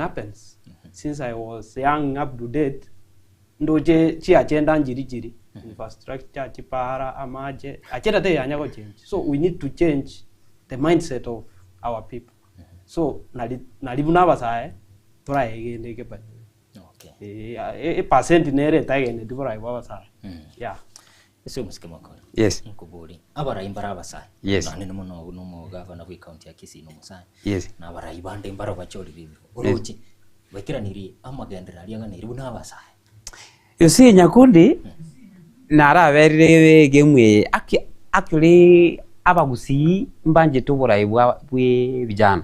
happens since I was young up to date ndoche chiagenda nchiri chiri infrastructure chipara amache agenda teyanya gochange so we need to change the mindset of our people so nari nari buna abasae toraegene eke by the way. Okay. Eeh epercent nere etaegeneti borae bwa abasae yeah. Ase omosike mokore. Yes. Nkobori, abarai mbare abasae. Yes. Naende mono buna omogavana bwe county ya Kisii na omosae. Yes. Na abarai bande mbaro bachorire ebiro. Oroche, baikeranirie amagenderero aria aganeiri buna abasae. You see Nyakundi, naraberire egemu eye, aki actually abagusii mbanchete oborai bwa bwe vijana.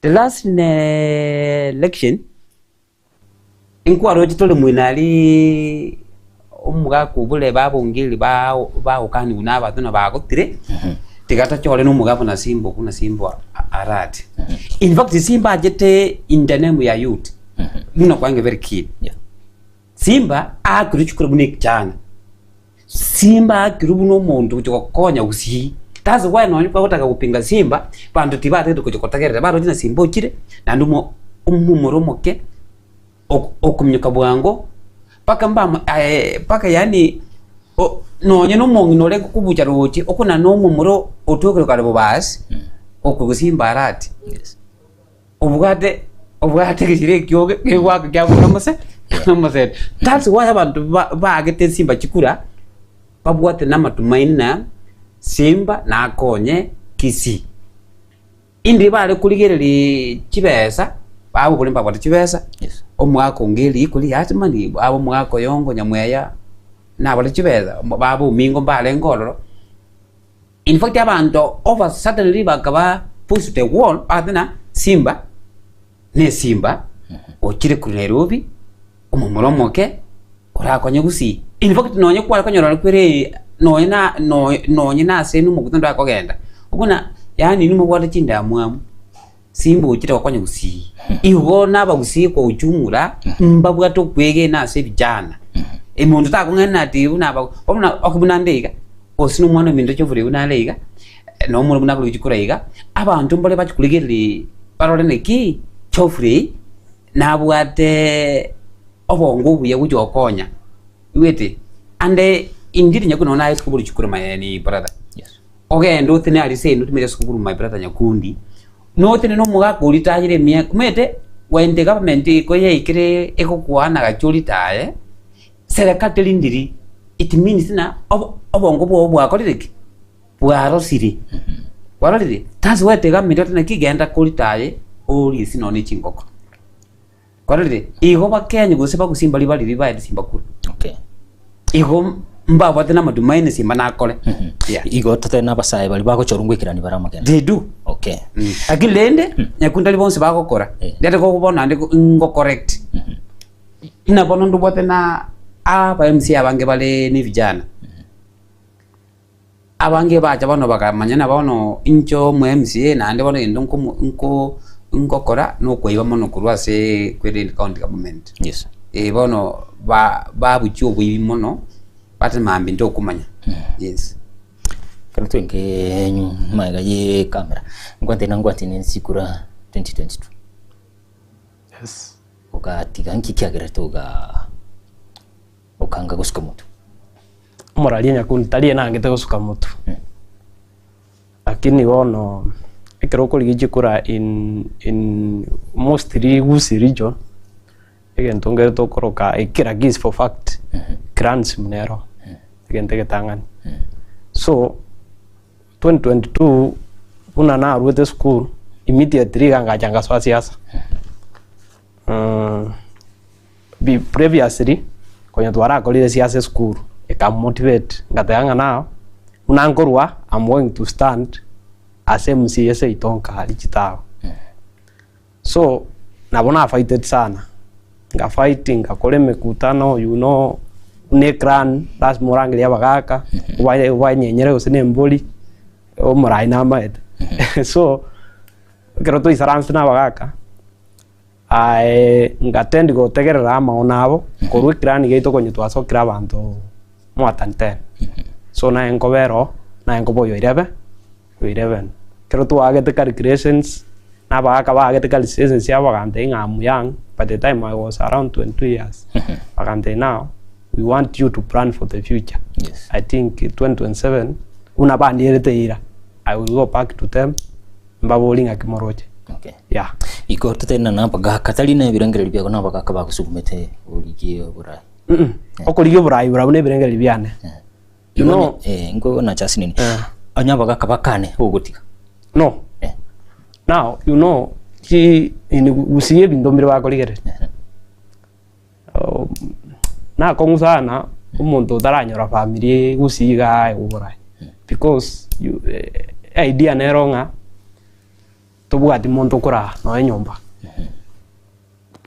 The last election, Inkwaroche tore moino aria omogaka obore babongeri bagokanigwa na abanto na bagotire, tiga tochore na omogaka buna Simba buna Simba arate. In fact Simba achete in the name ya youth, buna kwange very keen. Simba aakirwe chikura buna ekichana, Simba aakirwe buna omonto ogochia gokonya gusii. That's why nonye bagotaka gopinga Simba, banto tibatagete gochia gotegerera baroche ng'a Simba ochire, naende omo omomura omoke, ok okominyoka bwango, mpaka mbamo mpaka yaani o nonye na omong'ina ore kobucha roche, okona na omomura otokire kare bobasi, okoigwa Simba arati. Obwate obwate egesire ekioge kegoaka kiabuna omose omosete. That's why abanto ba baagete simba chikura babwate na amatumaini na simba nakonye Kisii. Indi bare korigereria chibesa bagokora mbabwate chibesa, Yes. omwaka onge eriko riatimani aba omwaka oyongo nyamweya nabare chibesa baba omingo mbarenge ororo. In fact abanto over suddenly bakaba push the wall bagoteba ng'a Simba ne Simba ochire korwa Nairobi omomura omoke orakonye gusii. In fact nonye kware konyora ore kwere nonye na nonye na ase omoguto ndakogenda buna yaani inwe mobwate chindamwamu Simba ochire gokonya gusii. Igo nabagusii kwa ujumla mbabwate okwegena ase ebijana. Omonto takong'aina ati buna aba buna ok buna nde iga, gose na omwana ominto chobure buna are iga, na omwana buna akore chikura iga, abanto mbare bache korigereria barore naki Geoffrey nabwate obongo obuya gochia gokonya. Igwete? Ande indeed nyaku nonya naye sikobori chikura my brother. Yes. Ogende otene aria seino otumere esukuru my brother Nyakundi, notene na omogaka oria tayire emiaka omanyete when the government iko yaikire egokwana gachia oritaye, serikali teri ndiri it means ng'a obo obongo bwao bwakorire ki? Bwarosire, kwarorire? That's why the government egoteba naki genda koritaye orie ase nonya ne chingoko. Kwarorire? Igo bakenya gose bagusie mbaria bariri baete chimbakuri. Okay. Igo mbabwate na amatumaini simba nakore. Yeah. Igo totebe na abasae baria bagochorwa ngoikerania bare amagena. They do. Okay. Lakini rende nyakundi tari bonsi bagokora. Eh. Ndete bono naende ngo correct. Buna bono ndobwate na aba MCA abange bare ne vijana. Abange bacha bono bakamanya ng'a bono inche omo MCA naende bono egento nkomo nko nkokora nokoiba mono korwa ase kwere county government. Yes. Eh bono ba babuchia oboibi mono, bate mambia ntokomanya, yes. Ekero twenke magega ye camera, nkwate na nkwate ne chikura 2022. Yes. Ogatiga nki kiagerete ogaa okanga gosuka motwe? Omoraria nyakundi tari enangete gosuka motwe, lakini bono ekero okorigia chikura in in mostly Gusii region, egento nkere tokoroka ekera is for fact, clansm nero egento egetang'ani. So, 2022 buna narwete esukuru, immediately iga ngacha ngasoa siasa. Previously konya twarakorire siasa esukuru eka motivate ngateba ng'a now buna nkorwa am going to stand as MCA seito nkaria chitao. So nabo na fighted sana, nga fight ngakora emekutano you know buna eclan lasima orangerie abagaka obaye obanyenyere gose na embori omorai namaete so ekero twaisaransete na abagaka. Aye ngatendi gotegerera amaono abo, korwa ekirani giaito konya twasokire abanto more than ten. So naye nkobera oo, naye nkoba oyo 11, oyo 11. Ekero twaagete calculations, Na abagaka baagete kare chisese chiabo bagantebia ng'a am young by the time I was around 22 years bagantebia now we want you to plan for the future. Yes. I think 2027 buna bandierete eira I will go back to them mbaborie ng'aki moroche. Okay. Yeah. Iko totari na abagaka tari na ebirengererio biago na abagaka bagosugumete origie oborai. Mm-mm. Okorigia oborai barabwo na ebirengererio biane. You Igo know- eh, nko na chasi nini. Eh. Onye abagaka bakane ogotiga. No. Eh. Now you know chi in gusii ebinto mbire bakorigereria. Um, nakong'u sana omonto otaranyora family gusii iga aye oborae because you, eh, idea nero ng'a tobwati monto okoraa nonya enyomba.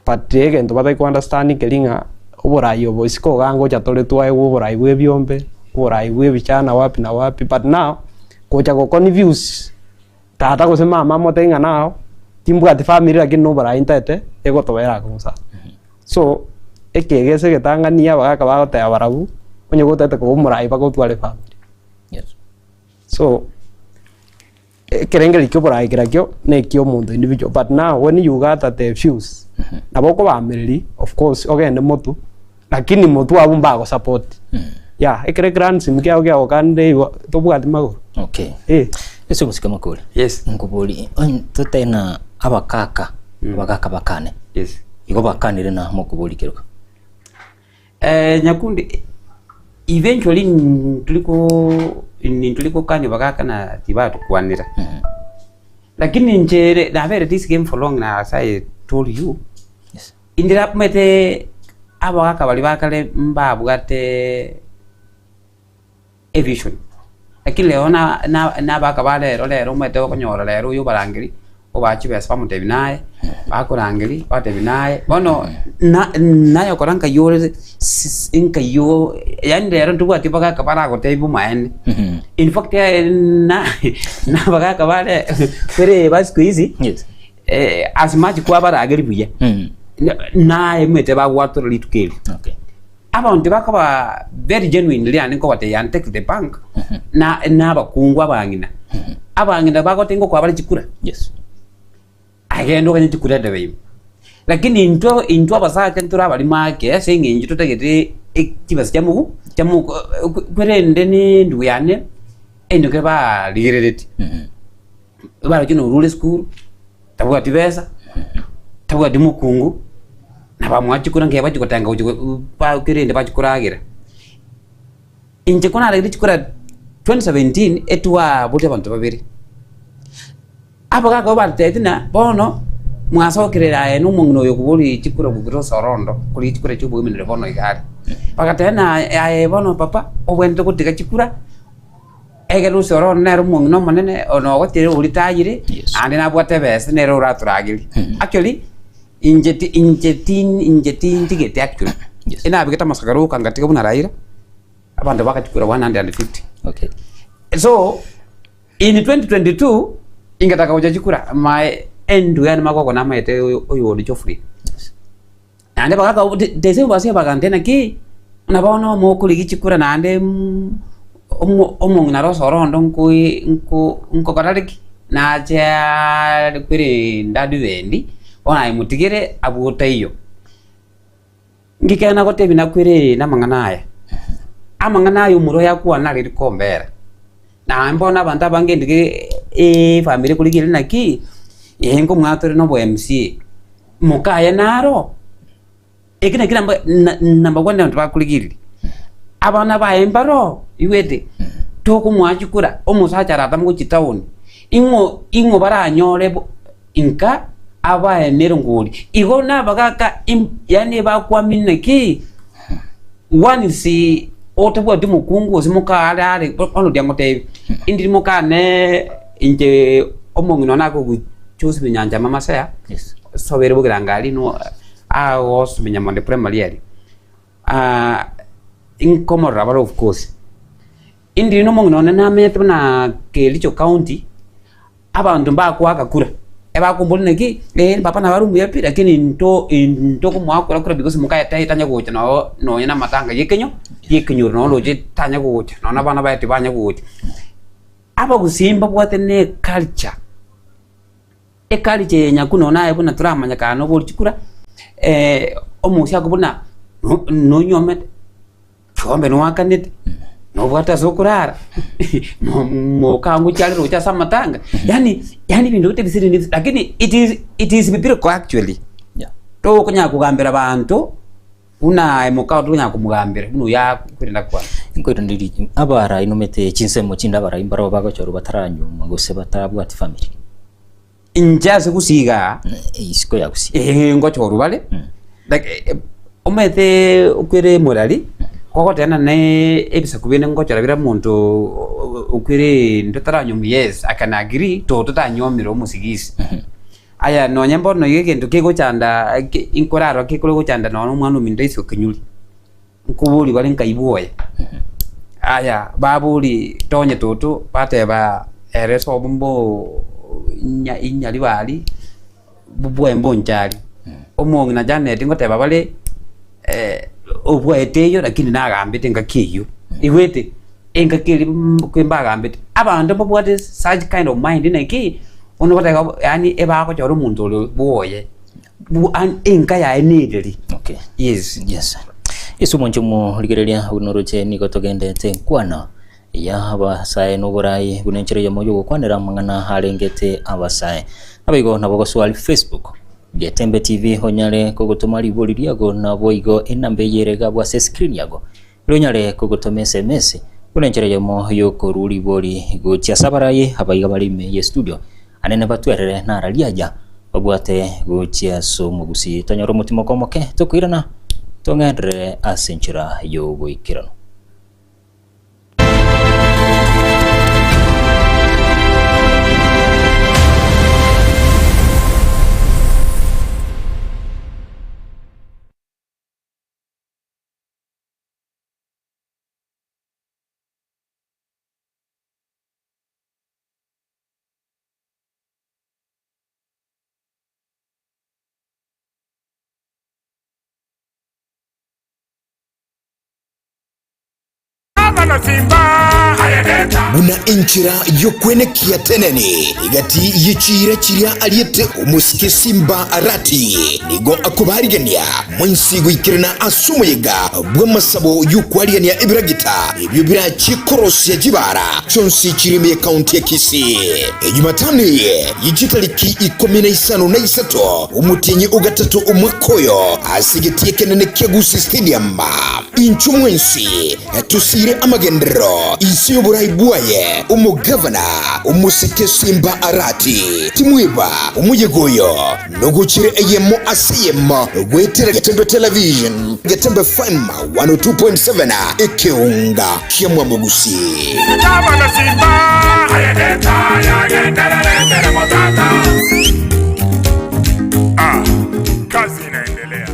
But egento batari ko understand nkeri ng'a oborai obo isiko iga ngocha tore twaegwa oborai bwa ebiombe, oborai bwa ebichana wapi na wapi but now gocha go confuse tata gose mama amotebi ng'a now timbwati family lakini na oborai ntaete egotobera akong'u sana. So ekegesa egetang'ani abagaka bagoteba barabwo onye gotagete koba omorai mpaka otware efamiri. Yes. So Ekerengererio ki'oboraai kerakio neki'omonto individual but now when you gather the views nabo okobaamereria of course ogende motwe lakini motwe abwo mbagosupport yeah ekero ekiransim kiago kiagokanire igo tobwati magoro Okay. eh. Ase ogosika amakori. Yes. Nkobori onye totari na abakaka, abagaka bakane. Yes. Igo bakanire na mokobori keroka. Eh, nyakundi eventually nturiko nturikokania bagaka na tibatukwanera lakini inche nabere this game for long na as I told you Yes. indira omanyete abagaka baria ba kare mbabwate evision lakini rero na na nabaka ba rero rero omanyete okonyora rero oyo obarangeri obaa chibesa bamotebi naye bakorangeri batebi naye bono na naye okora nkai ore sisi nkai oo yaani rero ntobwati bagaka baragotebi omaene in fact na nabagaka bare kore ba siku hizi Yes. as much kwabarageri buya naye omanyete bagwatora rituko erio. Okay. Abanto bakoba very genuine riria nkobatebia and take to the bank na na abakungu abang'ina. Abang'ina bagoteba ngokoa bare chikura. Yes. Agende oganye chikura edebe ime. Lakini intwe intwe abasacha ntore abarimo ake ase eng'encho totagete e- chibesa chia mogu chia mogo kwerende ne endugu yane endugu barigereretie. Baroche norure esukuru, tabwati besa, tabwati mokungu, na bamoa chikura nkiya bachia gotenga gochia go ba kerende bachia koragera. Inche konaragire chikura 2017 etwaboria abanto babere, abagaka babatebeti ng'a bono mwasokerire aye na omong'ina oyo okobori chikura gokira osorondo korigia chikura chia oboimenero bono iga are. Bagateba ng'a aye bono papa obwenerete gotiga chikura. Ekero ose ore nere omong'ina omonene nogotire oritayire Yes. naende nabwate ebesa nere oratoragerie. Actually inche ti inche ti inche tintigete actually. Yes. Enabegete amasakara oka ngatiga buna Raila, abanto bagachikura 150. Okay. So in 2022 ingataka gocha chikura my endu yane magoko namaete oyo oyore Geoffrey. Yes. Naende bagaka the same basia bagantebia naki, buna bono mokorigia chikura naende omo omong'ina ore osoro onde nkoi nko nkokora ki? Nache aare kwerende adwendi, bono aye motigere abwo taiyo. Ngikena gotebia nakwere namang'ana aya, amang'ana aya omorwa oyo akwana areri kombera. Naende bono abanto abange ndike efamiri ekorigia ere naki, ee nkomwatore na obo MCA. Mokaye naro, eki nakio namba na number one abanto bakorigereria, abana baye mbaro igwete, tokomoa chikura, omosacha aratame gochia town, ing'o ing'o baranyore bo inka abae nerongori. Igo nabagaka im yaani bakwamini naki, once otabwati omokungu gose moka are are bono riria ngotebia, indiri mokane inche omong'ina one akogochosibia nyanchama masea. Yes. Sobere bogirango aria no agosomia Nyamonde Primary aria, ah, inkomorora bare of course. Indiri na omong'ina one namenyete buna Kericho County, abanto mbakoaka kura, ebakomboria naki, eh papa nabo are omuya pi, lakini into intokomoa kura kura because mokaye tai tanya gocha noo nonye na amatanga ya ekenyo ya ekenyoro noo roche tanya gocha, nonye na abana baye tibanya gocha. Abagusii mbabwate na eculture. Eculture eye nyaku nonya naye buna toramanya kare nobori chikura, omosia ako buna no- nonywomete, chiombe noakanete, nobwate ase okorara, moka ngochia are roche ase amatanga, yaani yaani ebinto bite bisiri nibis lakini it is it is biblical actually. Yeah. Tokonyara kogambera abanto buna aye mokao tokonyara komogambera buna oyo akorenda kwane. Nkoiraneria abarai nomete chinsemo chinde abarai mbarabwo bagochorwa bataranyuoma gose batabwati family. Inche ase gusii igaa, Isiko ya gusii. Ee, ngochorwa bare, like eh, omanyete okwere morari, kogoteba na ebisaku binde ngochora bire omonto okwere intwe taranyomwa yes, I can agree to totanyomire omosigisi. Aya nonye mbono iga egento kegochanda ke nkorarora kekore gochanda nonye omwana ominto ase okenyuri. Nkoboria bare nkaigwa oye. Aya baboria tonye toto bateba ere sobo mbo inya inyaribari bwaye mbonchari. Omong'ina Janet ngoteba bare obwaete eyio lakini nagambete engaki eyio. Igwete engaki eria mbagambete abanto mbabwate such kind of mind naki bono goteba yaani ebagochora omonto ore bwoye. Enka yaye nereri. Okay. Yes. Yes. Yesu omonche omorigereria buna oroche nigo togendete nkwana ya abasae na oborai buna enchera eyemo yogokwanera amang'ana arengete abasae. Naboigo nabo goswari Facebook Getembe TV onyare kogotoma ribori riago naboigo enamba eye ere iga ase escreen yago ere onyare kogotoma SMS buna enchera eyemo yokorwa ribori gochia ase abarai abaiga bare ime ye studio Anene batwerere nararia aja babwate gochia ase omogusii, tonyore omotimoko omoke, tokoirana tong'enderere ase enchera y'oboikeranu. Buna enchera y'okwenekia teneni egati ye chiira chiria ariete omosike Simba Arati nigo akobarigania mwensi goikerana ase omoyega bw'amasabo y'okwarigania ebiragita ebio birachie korosia chibara chionsi chire ime y'Ekaunti ya Kisii. Ejumatano eye ye chitariki 53 omotienyi o gatato omwaka oyo ase egetii ekenene kia Gusii Stadium. Inchuo mwensi tosiire amagenderero inse y'oborai bwaye omogavana omosike Simba Arati. Timweba omoyega oyo nogochire eyemo ase eyemo goetera Getembe Television, Getembe FM 102.7 ekeunga kia Mwamogusi. Ah, kazi inaendelea.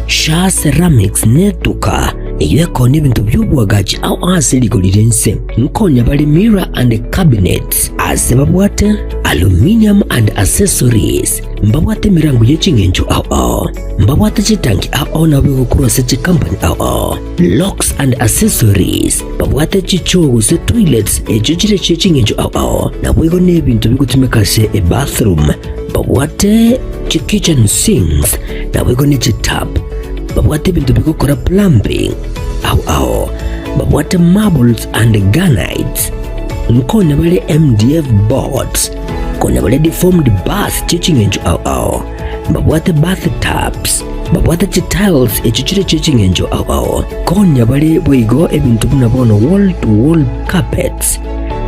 Shaa Ceramics netuka eyio ekonia ebinto bi'oboagachi ao ase rigori ri'ense. Nkonya bare mirror and cabinets ase babwate aluminium and accessories, mbabwate emerango ye ching'encho ao ao, mbabwate chitanki ao ao nabo egokorwa ase chicompany ao ao, locks and accessories, babwate chichoo gose toilets echio chire chie ching'encho ao ao, naboigo nebinto bigotumeka ase ebathroom. Babwate chi-kitchen sinks, naboigo ne chitap. Babwate ebinto bigokora plumbing ao ao. Babwate marbles and granites. Nkonya bare MDF boards. Konya bare deformed bath chie ching'encho ao ao. Babwate bath tubs. Babwate chitiles echio chire chie ching'encho ao ao. Konya bare boigo ebinto buna bono wall to wall carpets.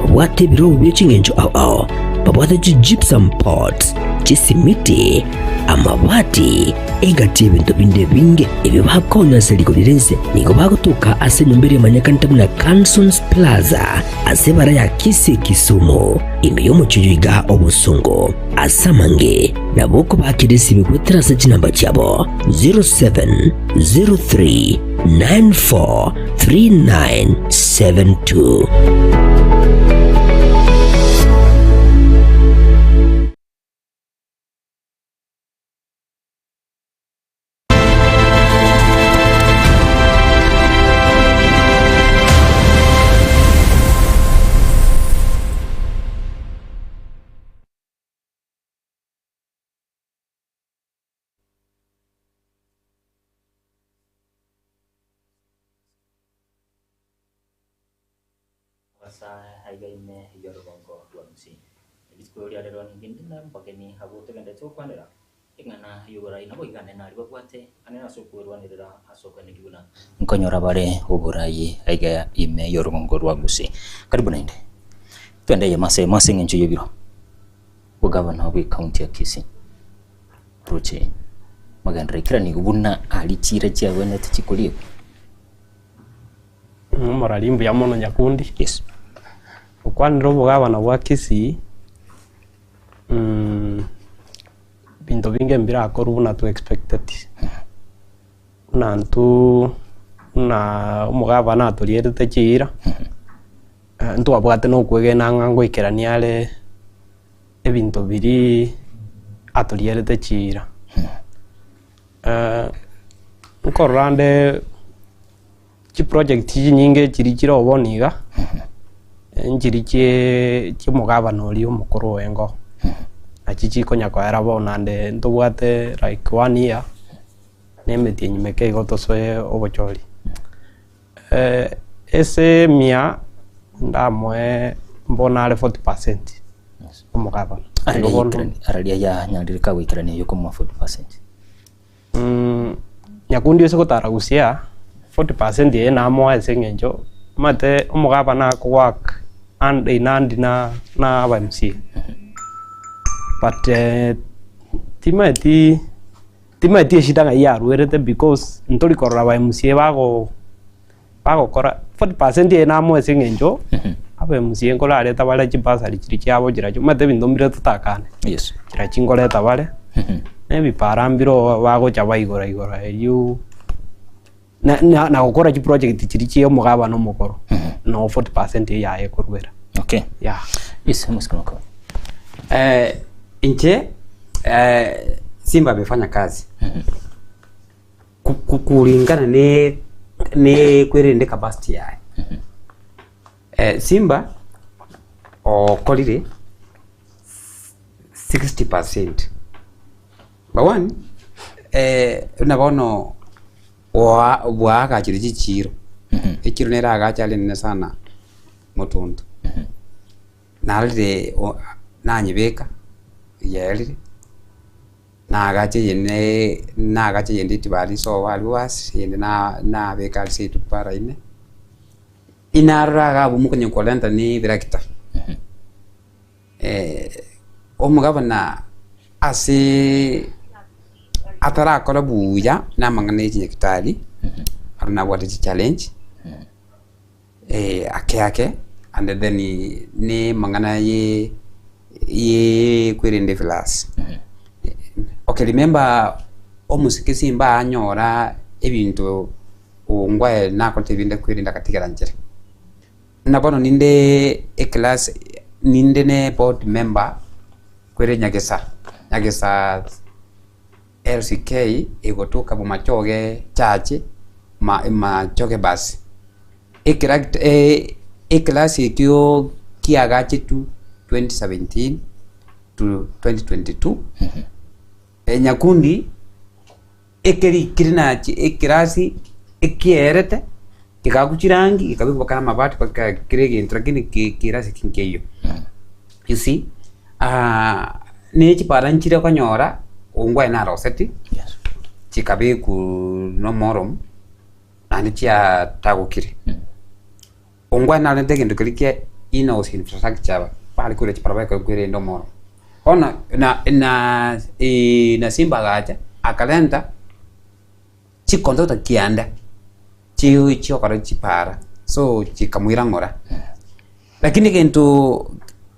Babwate ebirogo bie ching'encho ao ao. Babwate chi-gypsum pots, chisimiti, amabati, egati y'ebinto binde ebinge ebio bakonywa ase rigori ri'ense. Nigo bagotoka ase enyomba eria emanyekanete buna Cansons Plaza ase ebara ya Kisii Kisumu, ime y'omochie oyo iga obosongo. Ase amange nabo okobakera esimi goetera ase chinamba chiabo 0703 94 3972. Abasae aiga ime y'orogongo rwa Gusii. Rituko ria rero ninki inde nabageni abwo togenderete gokwanera Ring'ana y'oborai nabo iga nene aria babwate ang'e ase okwerwanerera ase okoeneki buna nkonyora bare oborai aiga ime y'orogongo rwa Gusii. Karibu naende. Twende eyemo ase eyemo ase eng'encho y'ebiro. Ogavana bw'ecounty ya Kisii roche magenderero aikeraniigwe buna aria chiira chiagwenerete chikoriegwa. Omorari mbuya mono Nyakundi. Yes. Okwanire obogavana bwa Kisii. Ebinto binge mbirakorwe buna twe expecteti, buna intwe buna omogabana atorierete chiira, ntwabwate na okwegena ng'a ngoikerania are ebinto biria atorierete chiira. Nkorora nde. Chiproject chinyinge chiria chire bono iga, nchiria chie chiomogabana oria omokoro oengo, nachi chikonya koera bono naende ntobwate like one year, na emetienyi meke igo tosoe obochori. Ase emia ndamoe mbono are 40 percent omogabana. Igo bono. Araria yanyarire kagoikerania oyio komoa 40 percent. Nyakundi ase gotara gusia, 40 percent eye namoe ase eng'encho omanyete omogabana ako work hand in hand na na aba MCA. But timanyeti timanyeti eshida ng'ai yarwerete because ntori korora aba MCA bago bagokora 40 percent eye namoe ase eng'encho aba MCA nkorareta bare chibasari chiria chiabo chirachio omanyete ebinto mbire totakane. Yes. Chirachio nkoreta bare, na ebipara mbire oo bagocha baigora igora eywo na na na gokora chiproject chiria chia omogabana omokoro, no 40 percent eye yaye ekorwera. Okay. Yeah. Yes, omosike mokoro. Eh, inche eh, Simba amefanya kazi Ku- ku- kulingana ne ne kwerende capacity yaye eh, Simba okorire 60%. Number one, eh, buna bono oa bwaagachire chichiiro, echiro nere agacha are enene sana motonto, narorire o nanyebeka yaerire, nagacha eyende nagacha eyende etibari isobo aria ase, eyende na nabeka aria seito para ime, inarora iga abwo mokonya korenta na ebirakita. Omogabana ase atarakora buya na amang'ana ya chinyagitari, aro nabwate chichallenge ake ake and then na amang'ana ye ye kwerenda efilasi. Okay remember omosike simba anyora ebinto ongwae nakorete ebinde kwerenda akatigera nchera. Buna bono ninde eclass ninde ne board member kwere Nyagesa, Nyagesa LCK egotoka Bomachoge church ma Machoge bus. Ekeracta eclass ekio kiagachetwe 2017 to 2022, Nyakundi. Ekerikire nachi ekerasi ekierete, kegakwa chirangi gekabekwa mpaka na amabati mpaka kera egento lakini ki kerasi eki nkeiyo. You see, ne chipara nchire okonyora ongwae naroseti, chikabekwa na omoromu, naende chiatagokire. Ongwae narente egento keria kia in-house infrastructure bare koira chipara bare koirenda omoro. Bono na na na Simba agacha akarenta chicontractor kianda chi chiokora chipara so chikamoira ng'ora. Lakini egento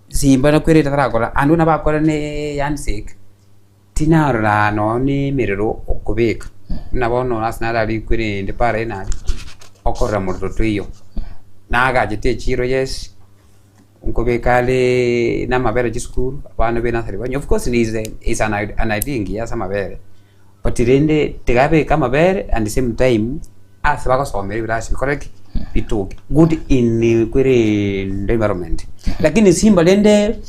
Simba nakwerete tarakora ande buna bakora ne handshake. Tinarora nonya nemerero okobeka, buna bono ase nararikwe rende para enari, okorora morero toiyo. Nagachete echiro yes, nkobeka are namabere chisukuru, abana be nursery banywe, of course is is an an idea engiya ase amabere, but rende tiga abeke amabere and the same time, ase bagosomera ebirasi bikore ki? Bitoke, good in kwerende environment. Lakini simba rende.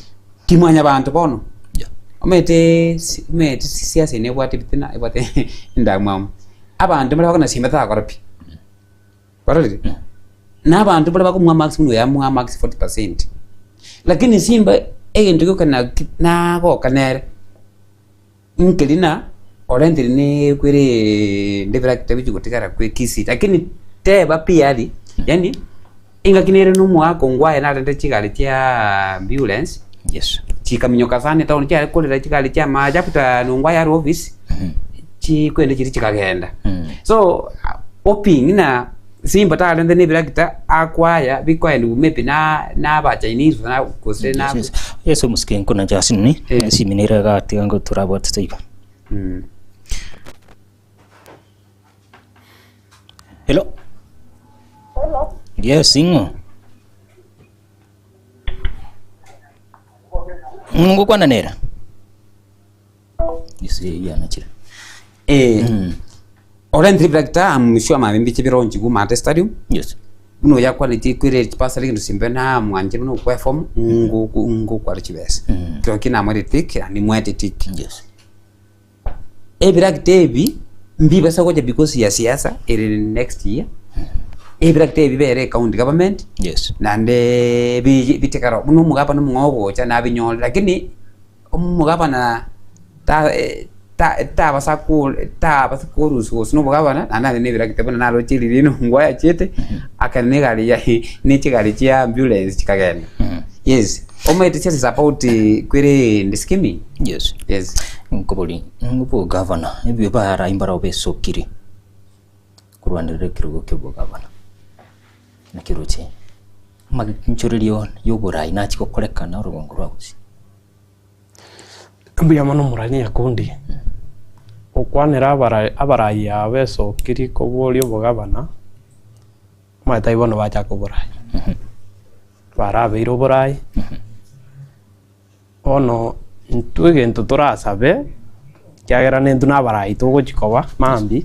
Timwanyabanto bono, omanyete si omanyete siasa eye nebwate ebitina ebwate endamwamu, abanto mbare bakona simba tarakora pi, kwarorire? Na abanto baria bakomoa marks buna oyo amoa marks 40%. Lakini Simba egento gioka naki nagoka nere, nkeri na orentire ne kwere ndebera kitabu chigotigara kwe Kisii lakini teba pi ari yaani engaki nere na omogaka ongwaye narente chigari chia ambulance Yes. chikaminyoka sana etown chiare korera chigari chia amache after nongwaye are office chikwenda chiria chikagenda. So hoping ng'a Simba tarente na ebirakita akwaya bikoenigwa maybe na na aba Chinese na gose na Yes, yes. Yesu omusike nkonacha asinini Eh. esimi nere egatiga ngo torabwatete iga. Hello. Hello. Yes, ing'o? Ngokwana nera. Ise yanachire. Eh. Orentire ebirakita I'm sure amabe mbiche bironchi bwa Maate Stadium. Yes. Buna oyo akwaneti kwere chipasari gento simbe namwanchire buna okwa efomu ngoku ngokware chibesa. Kero ki namoire tick naende nimwete tick. Yes. Ebirakita ebi mbibasa gocha because ya siasa ere next year. Ebirakita ebi bere ecounty government Yes. naende bi bitekero buna omogabana omong'ao ogocha nabinyore lakini omogabana ta ta tabasa ko tabasa korusia gose na omogabana naende abe na ebirakita buna naroche riria enongo ayachete akare na egari ya ne chigari chia ambulance chikagenda. Yes, omanyete siasa is about kwerende scheming. Yes. Yes. Nkobori obogavana ebio barai mbarabwo besokire korwanerera ekerogo kia obogavana naki oroche amaginchorerio ya oborai nachia gokorekana orogongo rwa gusii. Mbuya mono omorani Nyakundi, gokwanera abara abarai aba besokiri koboria obogavana, omanyete aye bono bachaka oborai, barabeire oborai, bono intwe egento torasabe, ekiagera nintwe na abarai togochi koba mambia,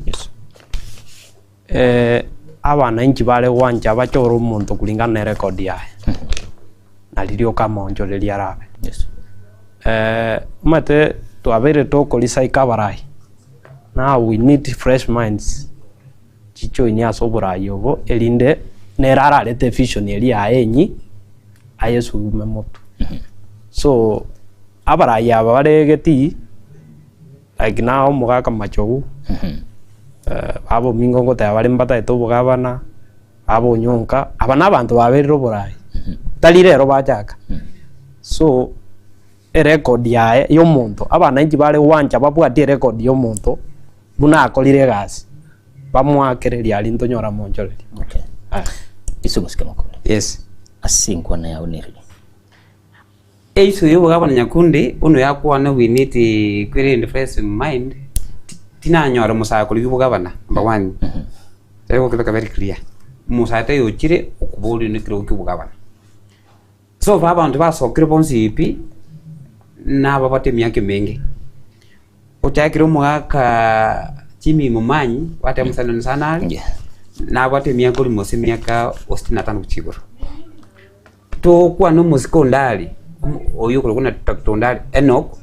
abananchi bare gwancha bachore omonto kulingana na erecord yaye, na riria okamoonchoreria arabe. Omanyete twabeire toko recycle abarai, now we need fresh minds chijoinie ase oborai obo erinde nere ararete evision eria yaye enyia ayesugume motwe. So abarai aba bare egetii like now omogaka Machogu, baba omingo ngoteba bare mbatagete obogabana, baba Onyonka, aba na abanto baberire oborai, tari rero bachaka. So erecord yaye ya omonto, abananchi bare gwancha babwatie erecord ya omonto buna akorire egasi, bamoakererie aria ntonyore amoonchoreria. Okay. Aya. Ase omosike mokoro. Yes. Ase enkwana yao nereri. Eiso y'obogabana Nyakundi, buna oyakwana we need kwerende fresh mind, tinanyora omosakori bw'obogabana number one, tari gokebeka very clear, omosae taiyo ochire okoboria nekerogo ki'obogabana. So far abanto basokire bonsi pi, nababwate emiaka emenge, ochakire omogaka Jimmy Momanyi, gwateba omosae one sana are, Yeah. nabwate emiaka almost emiaka sitini na tano gochia igoro. Togokwana omosike onde aria, oyio okorokwa ng'a Doctor Ondari Enock,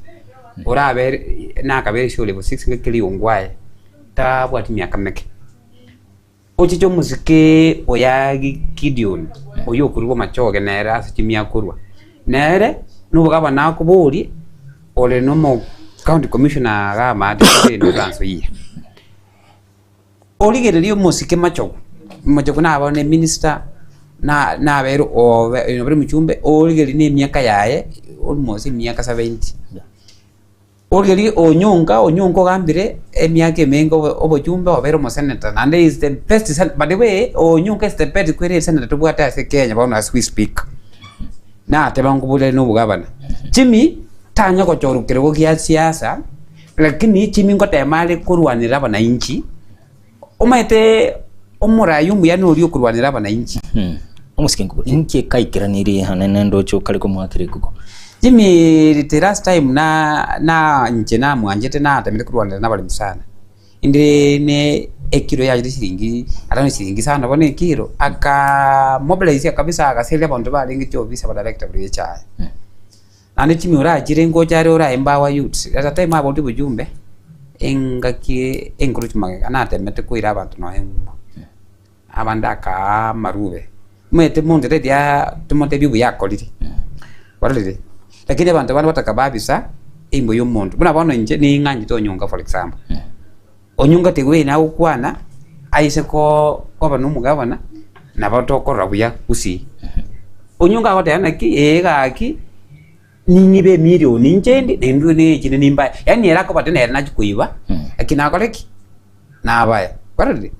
orabere nakabere ase level 6 ng'a keri ongwae, tabwati miaka meke. Ochiche omosike oya Gideon, oyio okorwa amachoge nere ase chimia akorwa, nere nobogabana akoborie, ore na omo county commissioner iga amaate ase Trans Nzoia. Origererie omosike machogu, machogu nabo ne minister, na nabere obe nabere omochumbe, origererie na emiaka yaye almost emiaka 70. Origererie onyonka, onyonka ogambire emiaka emenge obo obochumbe obeire omosenator naende he is the best sen by the way onyonka is the best kwere esenator tobwate ase Kenya bono as we speak. Nateba nkoborere na obogabana, Jimmy tanya gochorwa kerogo gia siasa, lakini Jimmy ngotema are korwanera abanainchi, omanyete omorai omuya noria okorwanera abanainchi. Omosike nkobo inki ekaikeranirie anene ndoche okare komoakera ekuko. Jimmy the last time na na inche namwanchete natemire korwanera nabaremi sana. Inde ne ekiro yachete shilingi ata shilingi isano bono ekiro, aka mobilize kabisa agaseria abanto barenge chiofisi aba director buna echae. Naende chimi orachire ngocha are ora empower youths, at a time aboreti obochumbe, engaki enkoro chimagega natemete koira abanto nonye ng'umbu, abande akaa amarube. Omanyete monto tari aa tomotebie buya akorire, kwarorire? Lakini abanto bande bataka babisa eimbo ya omonto. Buna bono inche ning'anchete onyonka for example, onyonka tigweina agokwana aise koo koba na omogabana nabo tokorora buya gusii. Onyonka agoteba naki ee gaki ning'ibe emilion inche ende naende na echinde nimbae, yaani ere akobate nere nachia koiba lakini nakore ki? Nabae. Kwarorire?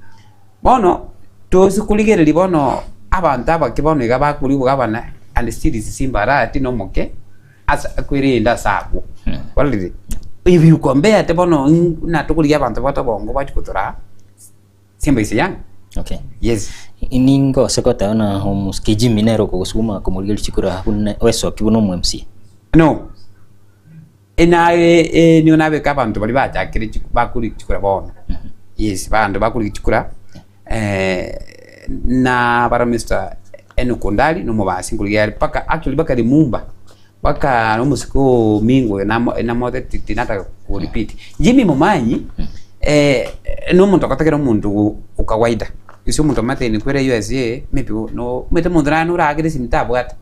Bono tosi korigereria bono abanto abake bono iga bakoria obogabana and still is Simba Arati na omoke ase akwerende ase abwo. Kwarorire? If you compare bono buna tokorigia abanto babwate obongo bachia gotoraa. Simba is young. Okay. Yes. Ningo ase goteba na omosike Jimmy nere okogosuguma komorigereria chikura buna oesoki buna omo MC. No. Enaye eh, nigo nabeka abanto baria bachakire chi- bakori chikura bono. Yes, abanto bakori chikura eh, na bara Mr. Enock Ondari na omobasi nkorigia are mpaka actually mpaka Limumba mpaka na omosike o Mingo oyo namo namotebeti tinataka ko repeat. Jimmy Momanyi na omonto ogotakera omonto o kawaida, gose omonto omanyete nikwere USA maybe no omanyete omonto naye noragere esimi tabwate.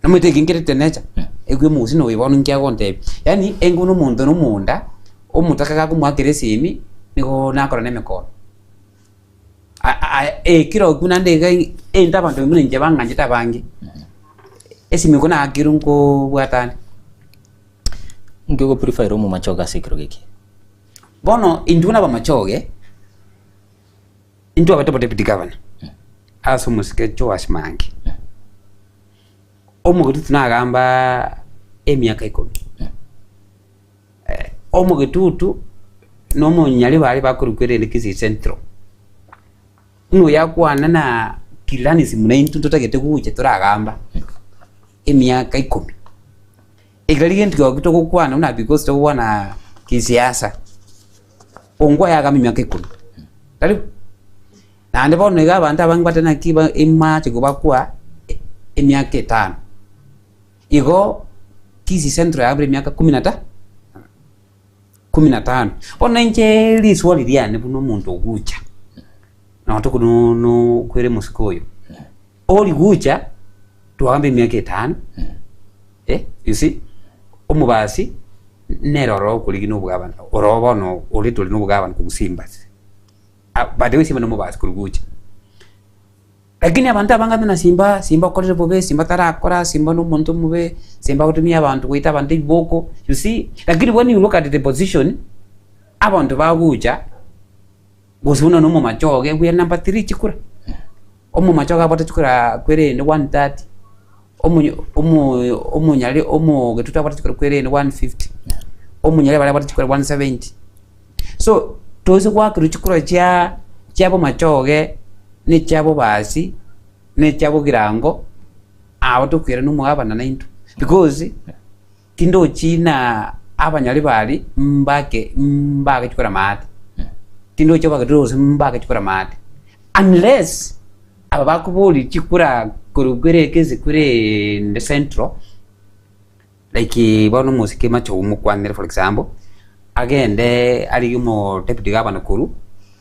Nomanyete eki nkerete nature, ekwe omogusii na oyo bono inki agontebia. Yaani engo na omonto na omonda, omotaka gakomoakera esimi, nigo nakora na emekono. Ekero okwo naende iga egento abanto buna inche bang'anchete abange, esimi eko naakirwe nkobwata ande. Inki ogoprefer omomachoge ase ekerogo eke? Bono intwe buna abamachoge, intwe abate deputy governor, ase omosike Joash Mange, omogetutu nagamba emiaka ikomi. Omogetutu na omonyaribari bakorokwa erende Kisii Central, buna oyo akwana na clanism na intwe ntotagete gocha toragamba emiaka ikomi. Ekero gento kiago togokwana buna because togokwana kisiasa, ongwa yagamba emiaka ikomi, tari bo? Naende bono iga abanto abange bateba naki ba emache kobakwa emiaka etano. Igo Kisii Central yabire emiaka kumi na ta kumi na tano. Bono inche riswali riane buna omonto ogucha, nonye no nokwere omosike oyo, origucha twagamba emiaka etano eh you see, omobasi nere oro okorigia na obogabana, oro bono oria tore na obogabana kogusii mbase, by the way simba nomobasi korwa gucha. Lakini abanto abange buna simba, simba okorire bobe, simba tarakora, simba na omonto omobe, simba agotumia abanto goita abanto ebiboko, you see. Lakini when you look at the position, abanto bagocha, gose buna na omomachoge we are number three chikura, omomachoge abwate chikura kwerende 130, omonyo omo omonyare omogetutu abwate chikura kwerende 150, omonyare baria abwate chikura 170. So, toise goakerwa chikura chia chiabomachoge, na echiabobasi, na echiabogirango, abo tokoirana na omogabana naintwe. Because, tindochi na abanyaribari mbake mbake chikura maate, tindochi abagetutu gose mbake chikura maate, unless aba bakoboria chikura korwa kwere ekese kwereeee central. Like bono omosike mache omokwanere for example, agende arigie omo deputy governor korwa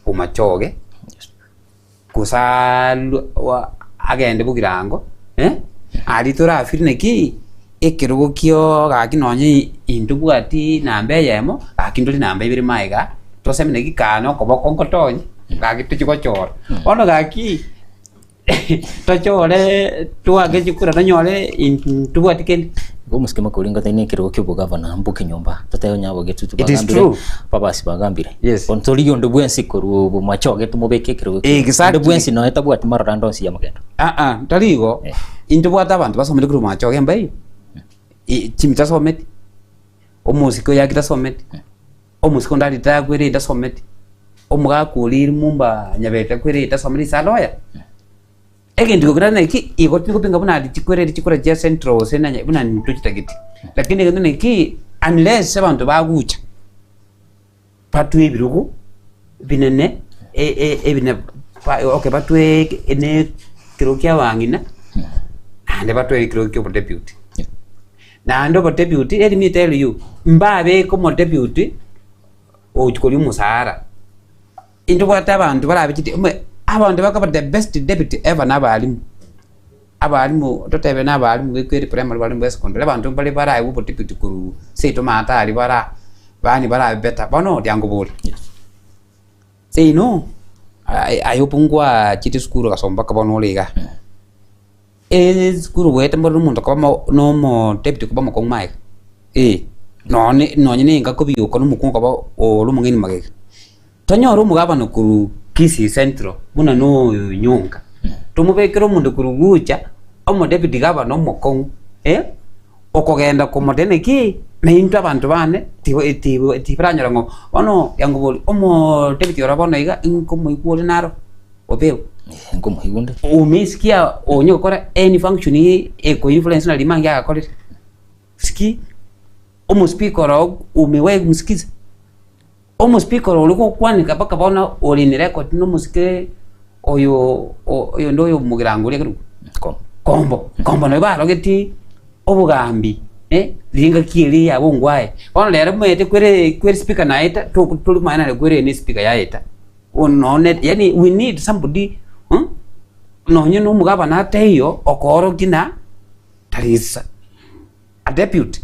Bomachoge, gose arwe wa agende Bogirango eh, aria torafeel naki ekerogo kio gaki nonye intobwati namba eyemo, gaki ntore namba ibere magega, toseme naki kaa na okoboko nkotonye, gaki tochie gochora. Bono gaki. Tochore twake chikura tonyore ntobwati kende. Igo omosike makori ngotebi na ekerogo kia obogavana mboke nyomba totebe onye abagetutu It is bagambire true. babasi bagambire Yes. bono torigie onde bwensi korwa obomachoge tomobeke ekerogo ekio. Exactly. Onde bwensi nonya tabwati maroro ande onsi y'amagendo Ah ah, tari igo. Eh. Intobwate abanto basomete korwa machoge mbaiyo. I- Chimi tasometi, omosike oyo tasometi, omosike onde arite akwere tasometi. Omogaka oria rimumba nyabete akwere tasometi ase aloya. Egento gekogera naki, igo tigopinga buna aria chikwereri chikura chia central gose nanye buna ntochitageti. Lakini egento naki, unless abanto bagocha, batwe ebirogo binene e- e- ebine ba okay batwe ne ekerogo kia abang'ina, naende batwe ekerogo kia obodeputy. Naende obodeputy, let me tell you, mbabeke omodeputy. Ogochia koria omosara, intobwate abanto barabe chiti ime. Abanto bakoba the best deputy ever na abalimu. Abalimu totebe na abalimu ba ekweri primary abalimu ba esecondary abanto mbare baraegwe obodeputy korwa seito maate aria bara yaani barabe better. Bono riangobori. Seino aye obongwachete esukuru ogasoma mpaka bono ore igaa. Esukuru goeta mboro omonto koba mo na omodeputy koba omokong'u magega eh, nonye nonye na engako bigoka na omokungu koba ore omong'aini magega. Tonyore omogabana korwa Kisii Central buna na oyo Onyonka, tomobekere omonto korwa Gucha omodeputy gavana omokong'u eh, okogenda komotebia naki naintwe abanto bane tibo tibo tibaranyora ng'o bono yangoboria omodeputy oro bono iga nkomoigwa ore naro obeo. Nkomoigwa onde. Umesikia onye gokora any function eko influence na rimangi agakorire. Siki omospeaker oro umewahi kumsikiza? Omospeaker oro ore gokwaneka mpaka bono ore in record na omosike oyo oyonde oyo omogirango oria kerokwo Kombo. Kombo, Kombo nabo barogeti obogambi eh, ringaki eria yabo ngwaye. Bono rero omanyete kwere kwere speaker naeta toko tori komanya nare kwere ne speaker yaeta. Nonye yaani we need somebody nonye na omogabana ataiyo okoorokia ng'a there is a deputy.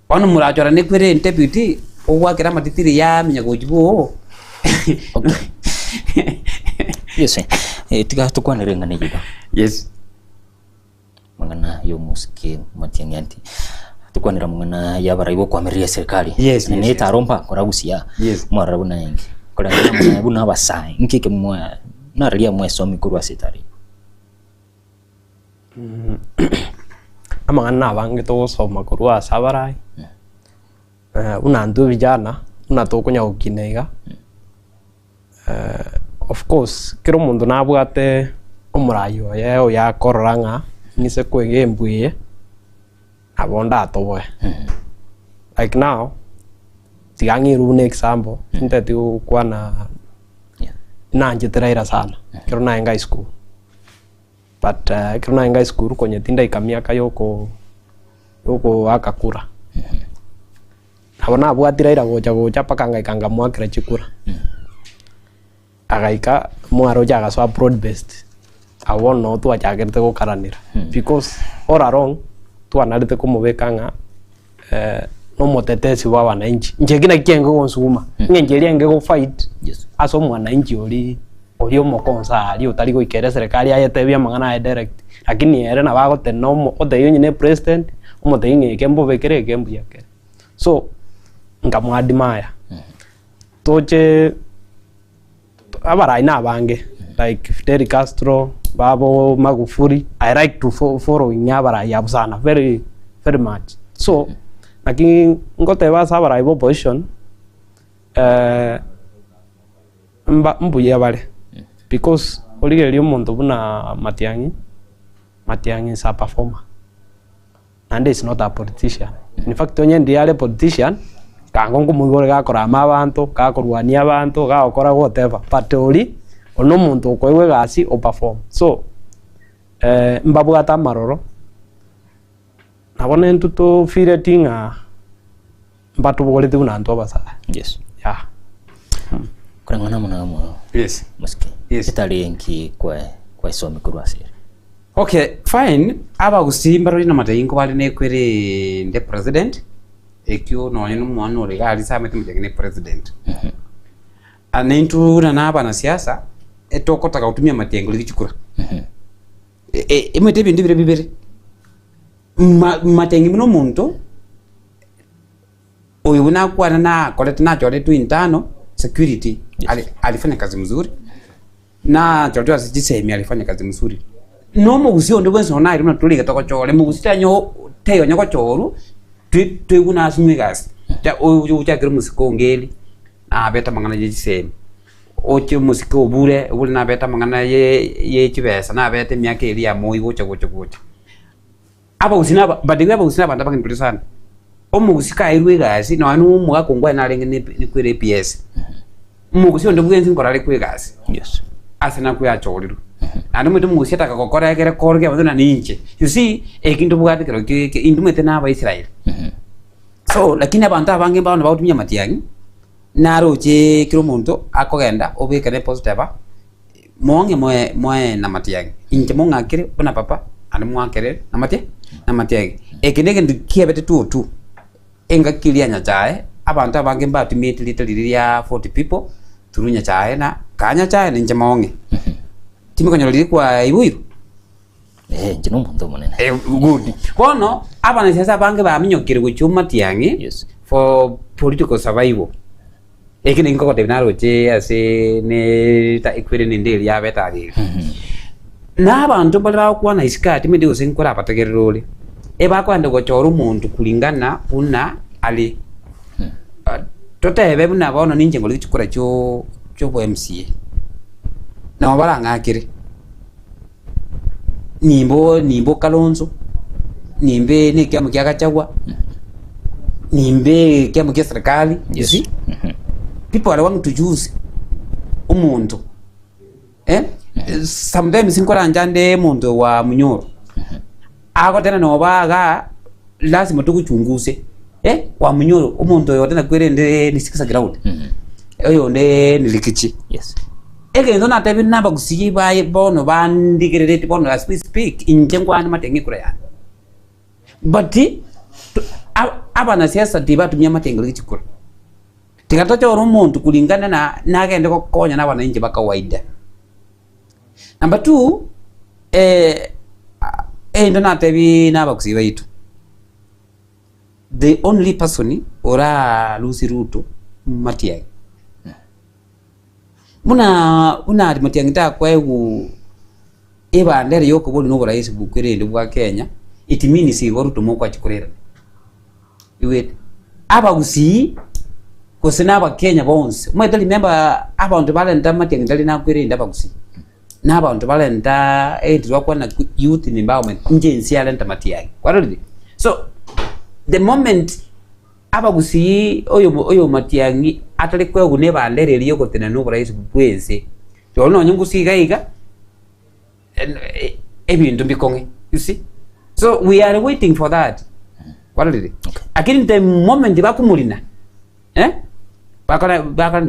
Bono morachorane kwere deputy ogwakera amatitiri yamenya gochia boo. Yes, eh, tiga tokwanere eng'ana eye iga. Yes. Mang'ana y'omosike Matiang'i anti tokwanera mang'ana y'abarai bokoamereria eserikali Yes, na yes, ne yes. etaro mpakora gusia Yes. mwarora buna enge koreng'ana muna buna abasae nki eke mwa nararia mwesomi korwa ase etaro eye. Amang'ana nabange togosoma korwa ase abarai, buna intwe vijana buna tokonya gokina iga. Of course kera omonto nabwate omorai oye oyo akorora ng'a ng'ise koiga embwa eye nabo ndatoboe. Like now, tiga ng'irwe buna example, tinteti gokwana nanchete Raila sana ekero naenge high school, but ekero naenge high school konya tindaika miaka yoko yokoaka kura. Nabo nabwatire Raila gocha gocha mpaka ngaika nkamoakera chikura. Agaika mwaroche agasoa broad based. Abwo bono noo twachakerete gokaranera because all along twanarete komobeka ng'a nomotetesi bwa abananchi. Inche eki naki kiaenge gonsuguma, eng'encho eria enge go fight Yes. ase omwananchi oria oria omokonsa aria otari goika ere eserekari ayetebie amang'ana aye direct. Lakini ere nabo agotenena omo otebie onye ne president, omotebie ng'a eke mbobe kere eke mbuya kere. So, nkamoa admire, toche abarai na abange like Fidel Castro, babo Magufuli, I like to fo following abarai abwo sana very very much. So, naki ngoteba ase abarai ba opposition mba mbuya bare because origereria omonto buna Matiang'i, Matiang'i is a performer. Naende is not a politician. In fact onye ndiye are politician, kango nkomoigwa ore gakorama abanto, gakorwania abanto, gagokora whatever, but oria, oria na omonto okoegwa egasi o perform. So, mbabwate amaroro, nabo nintwe to feeleti ng'a mbatobogoretie buna intwe abasae. Yes. Yeah. Koreng'ana amo na amo Yes. mosike. Yes. Etari nki kwe kwesomi korwa ase ere. Okay, fine, abagusii mbarori namataiyo nkobare nekwere nde president, ekio nonye na omwana ore iga aria ase amanyete motebia ne president. Ah, naintwe buna na abanasiasa, etogotaka gotumia amatiang'i rigia chikura. E- e- Emanyete ebinto bire bibere, ma- matiang'i buna omonto, Oyo buna akwana nakorete nachoretwe internal security ali alifanya kazi mzuri, nachoretwe ase chisemi alifanya kazi mzuri. Na omogusi onde bwensi nonya naye buna tore iga togochore, mogusi tanyo taiyo onye gochorwa twe toigwe nasinywa egasi. Cha oyo ochakire omosike onge eri, nabete amang'ana ya chisemi, oche omosike obure, obure nabete amang'ana ye ye chibesa, nabete emiaka eria ya moi gocha gocha gocha. Abagusii naba but igo abagusii nabanto abang'aini tore sana. Omogusii kairwe egasi nonya na omogaka ongwae narenge ne nekwere APS, omogusii onde bwensi nkoro are kwa egasi Yes. ase nakwo achorirwe. Naende omanyete omogusii ataka gokora ekere korokia abanto ng'a ninche. You see, eki ntobwate kerokio eke intwe omanyete na abaisrael. So lakini abanto abange bono bagotumia amatiang'i, naroche kera omonto akogenda obekere positive. Mong'e moe moe namatiang'i, inche mong'akere buna papa, naende mwakere namatia namatiang'i. Eke negento kiabete tutu, engaki eria ya Nyasae, abanto abange mbatumiete rieta riria ria 40 people through Nyasae na kaa Nyasae na inche mong'e. Timokonyora riria kwaiboirwe? Eh, inche nomonto omonene. Eh, good. Bono abanasiasa abange baminyokire gochia omatiang'i Yes. for political survival. Eki ninki nkogotebia naroche ase ne ta ekwere nende eria yabete aria iga. Na abanto mbare bagokwana isiko aa timanyeti gose nkorabategerere ore, ebakoenda gochora omonto kulingana buna are. Totebe buna bono ninche nkore chikura chio chiobo MCA, nabo barang'akere. Nimbo nimbe Kalonzo, nimbe na ekiama kia Gachagua, nimbe ekiama kia serikali, you see? People are want to choose omonto eh, sometimes nkorancha nde omonto wa Munyoro, agoteba noba igaa lazima togochunguse eh, wa Munyoro omonto oyo oteba kwerende ni siasa ground, oyonde ni Rikichi. Yes. Egento natebire nabagusii baye bono bandigerereti bono as we speak, inche nkwane matenge ekura yane. But abanasiasa tibatumia amatengero ge chikura. Tiga tochore omonto kulingana na nagende gokonya na abananchi ba kawaida. Number two, egento natebirie nabagusii baito, the only person orarusie Ruto Matiang'i. Buna buna Matiang'i takoegwa ebandera y'okoboria na oboraisi bw'erende bwa Kenya, it means igo Ruto mokoachia korerana. Igwete? Abagusii gose na abakenya bonsi, omanyete remember abanto barenta Matiang'i tari nakwerende abagusii, na abanto barenta egento twakwana youth empowerment, inche inse yarenta Matiang'i, kwarorire? So the moment. Abagusii oyo Matiang'i atari koegwa nebandera eria yogotenena noboraisi bwense, rirorio nonye ngusii iga iga ebinto mbikong'e you see. So we are waiting for that kwarorire lakini the moment bakomorina eh, bakore bakore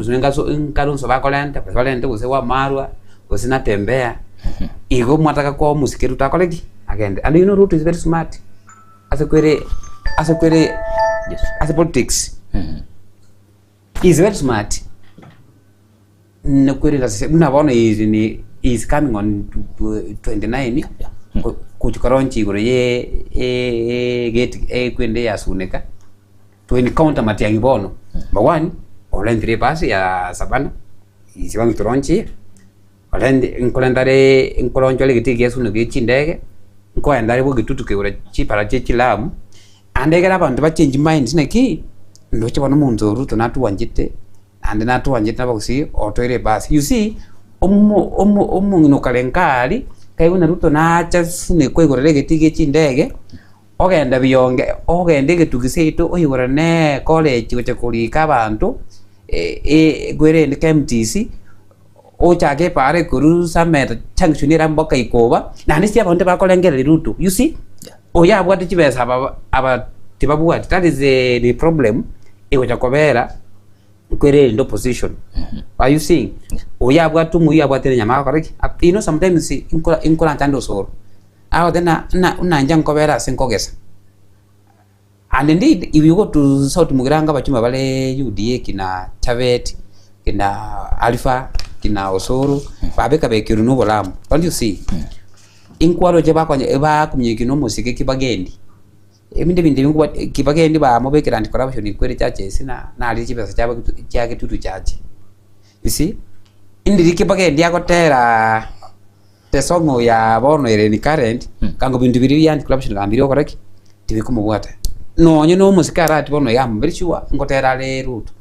nkaronso bakorenta gose barente gose Wamarwa gose Natembeya igo mwataka koa omosike Ruto akore ki? Agende and you know Ruto is very smart. Ase kwere ase kwere ase politics he is very smart nakwere ase buna bono he is in he is coming on 29 gochia koroncha igoro ye egate ekwende ya Suneka to encounter Matiang'i bono number one orentire ebasi ya Savana is going to launch here. Korende nkorenta are nkoronchora egetii gia esuno gie chindege, nkoenda are bogitutu kegora chipara chie chilamu, naende ekero abanto ba change minds naki, ndoche bono omonto o Ruto natwanchete, naende natwanchete nabagusii otoire ebasi. You see, omo omo omong'ina okare nkaria, kaigwa buna Ruto nacha sune koigorera egetii gie chindege, ogenda bionge ogende egetugi seito oigorane college gocha korika abanto, kwerende KMTC. Ochake epaara ekorwa Sameta junction ere mpaka Ikoba, naende ase abanto bakorengereria Ruto, you see? Oyo abwate chibesa aba aba tibabwati, that is the the problem egocha kobera kwerende opposition. Are you seeing? Oyo abwate omoyio abwate enyama agokora ki? You know sometimes inkora inkorancha ande osoro, agote na na buna inche nkobera ase nkogesa. And indeed if you go to South Mugirango abachumba bare UDA kina Chabet, kina Alpha, kina Osoro, babeka bekirwe na obolamu. Don't you see? Inkwaroche bakonya bakominyokia na omosike Kibagendi. Ebinto ebinto ebi nkobwati Kibagendi bamobekire anti corruption ekwere churches na naria chibesa chiabo chia Gitutu church. You see? Indiri Kibagendi agotera The song ya bono ere in current kango binto biria bia anti corruption gambire okora ki tibikomobwata nonye na omosike arati bono iga am very sure ngotera are Ruto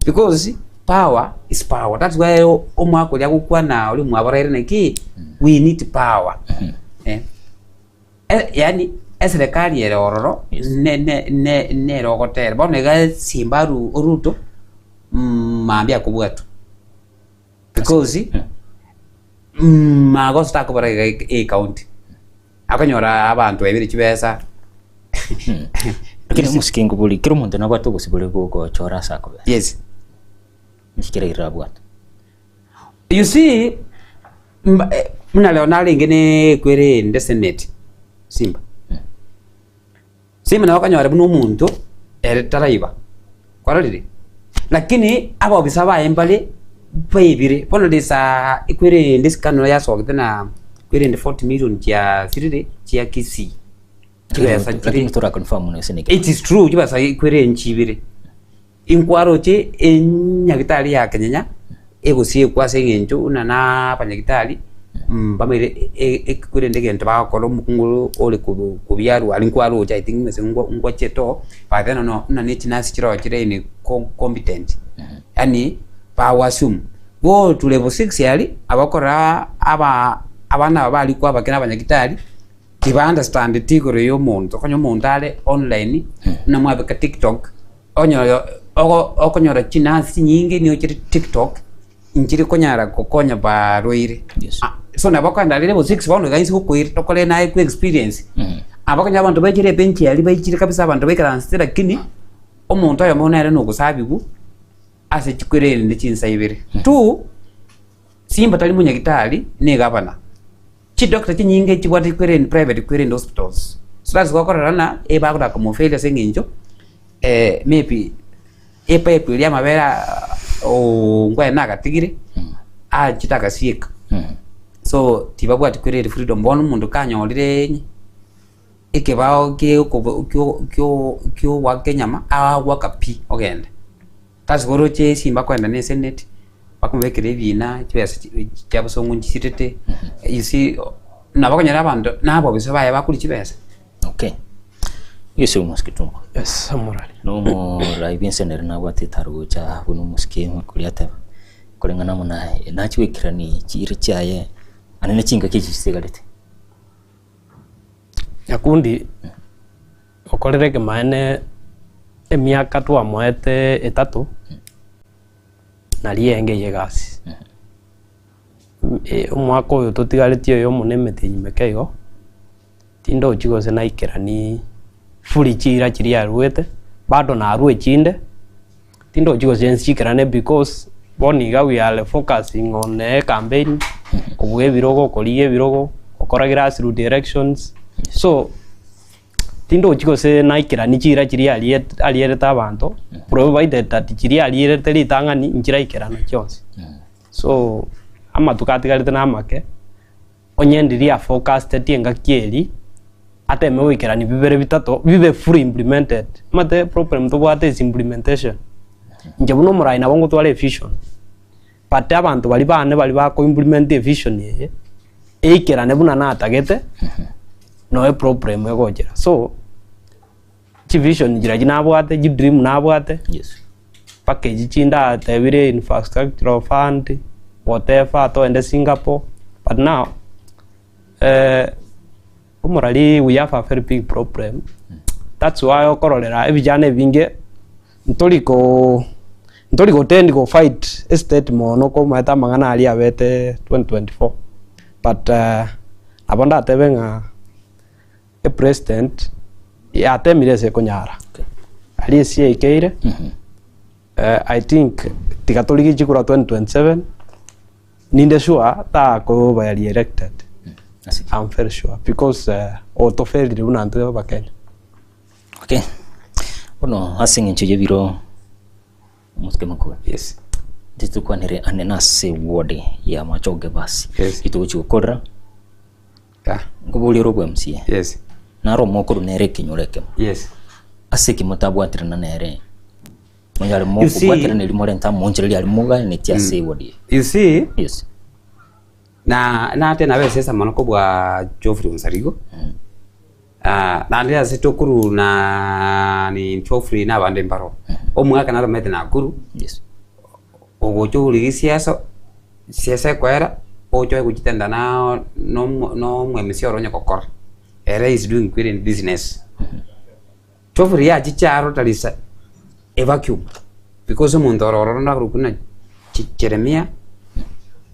because power is power that's why omwaka oria agokwana oria omwabo Raila naki we need power eh yaani eserekari ere ororo ne ne ne nere ogotera bono iga simba aru Ruto mambia akobwatwa. Because magoso takobora iga ecounty akonyora abanto baibire chibesa. Lakini omosike nkobori kera omonto nabwate obosibore bwa ogochora ase akobera. Yes. Nki kera ere abwate? You see. Mba buna rero narenge ne ekwere ende senate, Simba. Simba nabo okonyora buna omonto ere taraiba, kwarorire? Lakini abaofisa baye mbare baibire, bono risa ekwere ende scandal yasogete na ekwere ende 40 million chiasirire chia Kisii, chibesa chire Lakini tora confirm gose neke. It is true chibesa ekwere nchibire. Inkwaroche enyagitari ya kenyenya egosiekwa ase eng'encho buna na abanyagitari mbamaire korende egento bagokora omokungu ore kobiarwa aria nkwaroche I think gose ngwachete oo but then buna ne chinurse chiroo chire in competent yaani bago assume go to level 6 aria abakorora aba abana aba barikwa abake na abanyagitari tiba understandeti igoro ya omonto okonyora omonto are online buna mwabeka tiktok. Onyore okonyora chinurse chinyinge nigo chire tiktok, nchiri konyara gokonya barwaire. Yes. Ah, so nabo okogenda aria level 6 bono iga inse gokoira tokore naye kwa experience. Aba okonyora abanto baichire ebench aria baichire kabisa abanto baikaransete lakini, omonto oyomo nere nogosabiwa ase chikwere chinsa ibere. Two, Simba tari monyagitari, na egavana. Chidoctor chinyinge chibwate kwerende private kwerende hospitals. So that's why okorora ng'a ebagotaka komofail ase eng'encho maybe epipe eria y'amabere ongwae nagatigire achete agasieka. So tibabwati kwerende freedom bono omonto kanyorire ekebao kiogoaka enyama agoaka pi ogenda. Ase oroche esimba akoenda ne eseneti, bakomobekera ebiina, chibesa chia bosongo nchirete, you see, nabo okonyora abanto na abobisa baye bakoria chibesa. Okay. Yesu omosike tumbo. Yes, omorari. Nomorai bw'ense nere nabwate etaro gocha buna omosike koria ateba, koreng'ana amo naye, nachie goikerania chiira chiaye ane ne chingaki echi chisigarete. Nyakundi okorire ekemaene emiaka twamoete etato, naria enge eye egasi. Omwaka oyo totigaretie oyo omonene emetienyi meke igo, tindochi gose naikeranie fully chiira chiria aruete, bado narue echinde, tindochi gose nchikerane because bono iga we are focusing on ecampaign, kobua ebirogo, korigia ebirogo, gokora grassroot elections, so tindochi gose naikeranie chiira chiria ariete arierete abanto, provided that chiria arierete ritang'ani nchiraikerana chionsi. So, amatuko atigarete namake, onye ndiria afocused engaki eria, ateme goikerania bibere bitato, bibe fully implemented. Omanyete problem tobwate is implementation. Inche buna omorai nabo ngotwara evision, but abanto baria bane baria bako implement evision eye, eikerane buna natagete, noe eproblem egochera. So, chivision chiria nabwate, chidream nabwate, Yes. mpaka echi chindatebire infrastructural fund, whatever, togende Singapore, but now, omorari we have a very big problem, that's why okororera ebijana ebinge ntori ko ntori gotend go fight estate mono komaete amang'ana aria abete 2024 but nabo ndatebe ng'a epresident yatemire ase ekonyara aria ase yaikeire I think tiga torigie chikura 2027 ninde sure takoba re-elected I'm very sure because otoferire buna intwe abakenya. Okay, bono ase eng'encho y'ebiro omosike mokoro, Yes. ntitokwanere ane nase ward ya Machoge basi, Yes. rituko gokorera Yeah. nkoboria ore obwa MCA, Yes. naro omokoru nere ekenyoro ekemo, Yes. ase eki motabwaterana nere, monyare You see- mokobwaterana erio morente amonchereri aria moganetie ase eward eye. You see, Yes. na nate nabe esesa mono kobua Geoffrey Onsarigo. Ah, naende ase tokorwa na ni Geoffrey na abande mbaro. Omwaka naromete Nakuru, Yes. ogocha origia siasa, siasa ekoera, oche oye gochitenda na nomo nomwemisia oro onye gokora. Ere is doing quite in business. Geoffrey yachiche aro there is a vacuum because omonto oro ororo nakorokwa buna Jeremia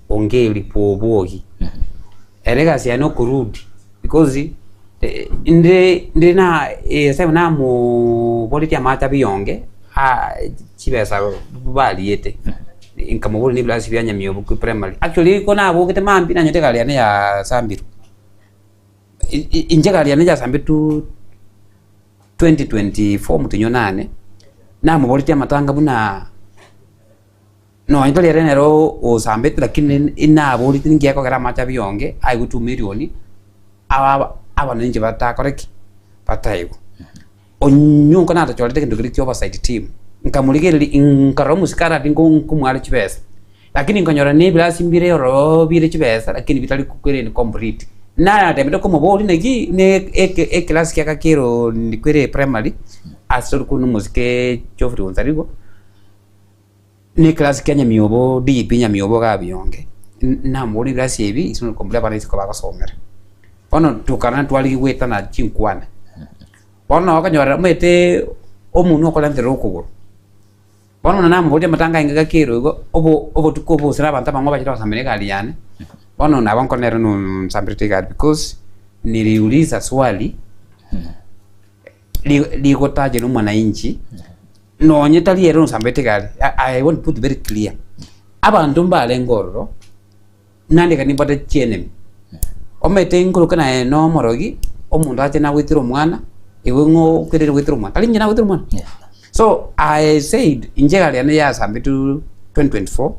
Ongeri bwobogi. Ere egasi yaye nokorudi because inde inde na nyasaye namoboretie amache abiyonge chibesa bariete. Nkamoboria na ebirasi bia Nyamiobo primary. Actually ko nabogete mambia nanyete egari yane ya sambirwe. Inche egari yane yasambetwe 2024 omotienyi o nane, namoboretie amatanga buna nonye tari ere nere osambete lakini naboretie ninki gekogera amache abionge aigwe 2 million, aba abananchi batakore ki? Bataigwe. Onyonka natachorete egento keria kia oversight team, nkamorigereria nkarora omosike arati nko nkomware chibesa, lakini nkanyora na ebirasi mbire ororo bire chibesa lakini bitari kwerende complete. Natemete komoboria naki na eke ekerasi kiaka kero kwere primary ase tori korwa omosike Geoffrey Onsarigo, na ekerasi kia Nyamiobo DEB Nyamiobo iga Bionge, namoboria ebirasi ebi is not complete abana isiko bagosomera. Bono tokana twarigia goetana chinkwana. Bono okonyora omanyete omonwe okorenterera okogoro. Bono buna namoboria amatanga aye ngaki ero igo, obo obotuko obo gose na abanto abang'ao bachire gosambera egari yane, bono nabo nkore nere nsamberete egari because niliuliza swali ri rigotacha na omwananchi, nonye tari ere onsamberete egari, I want to put very clear, abanto mbarenge ororo. Naende ekero nimbwate chienemi, omanyete nkoroka naye na omorogi, omonto ache nagoitera omwana, igo ng'o okwerire goitera omwana, tari inche nagoitera omwana? So I said, inche egari yane yasambetwe 2024,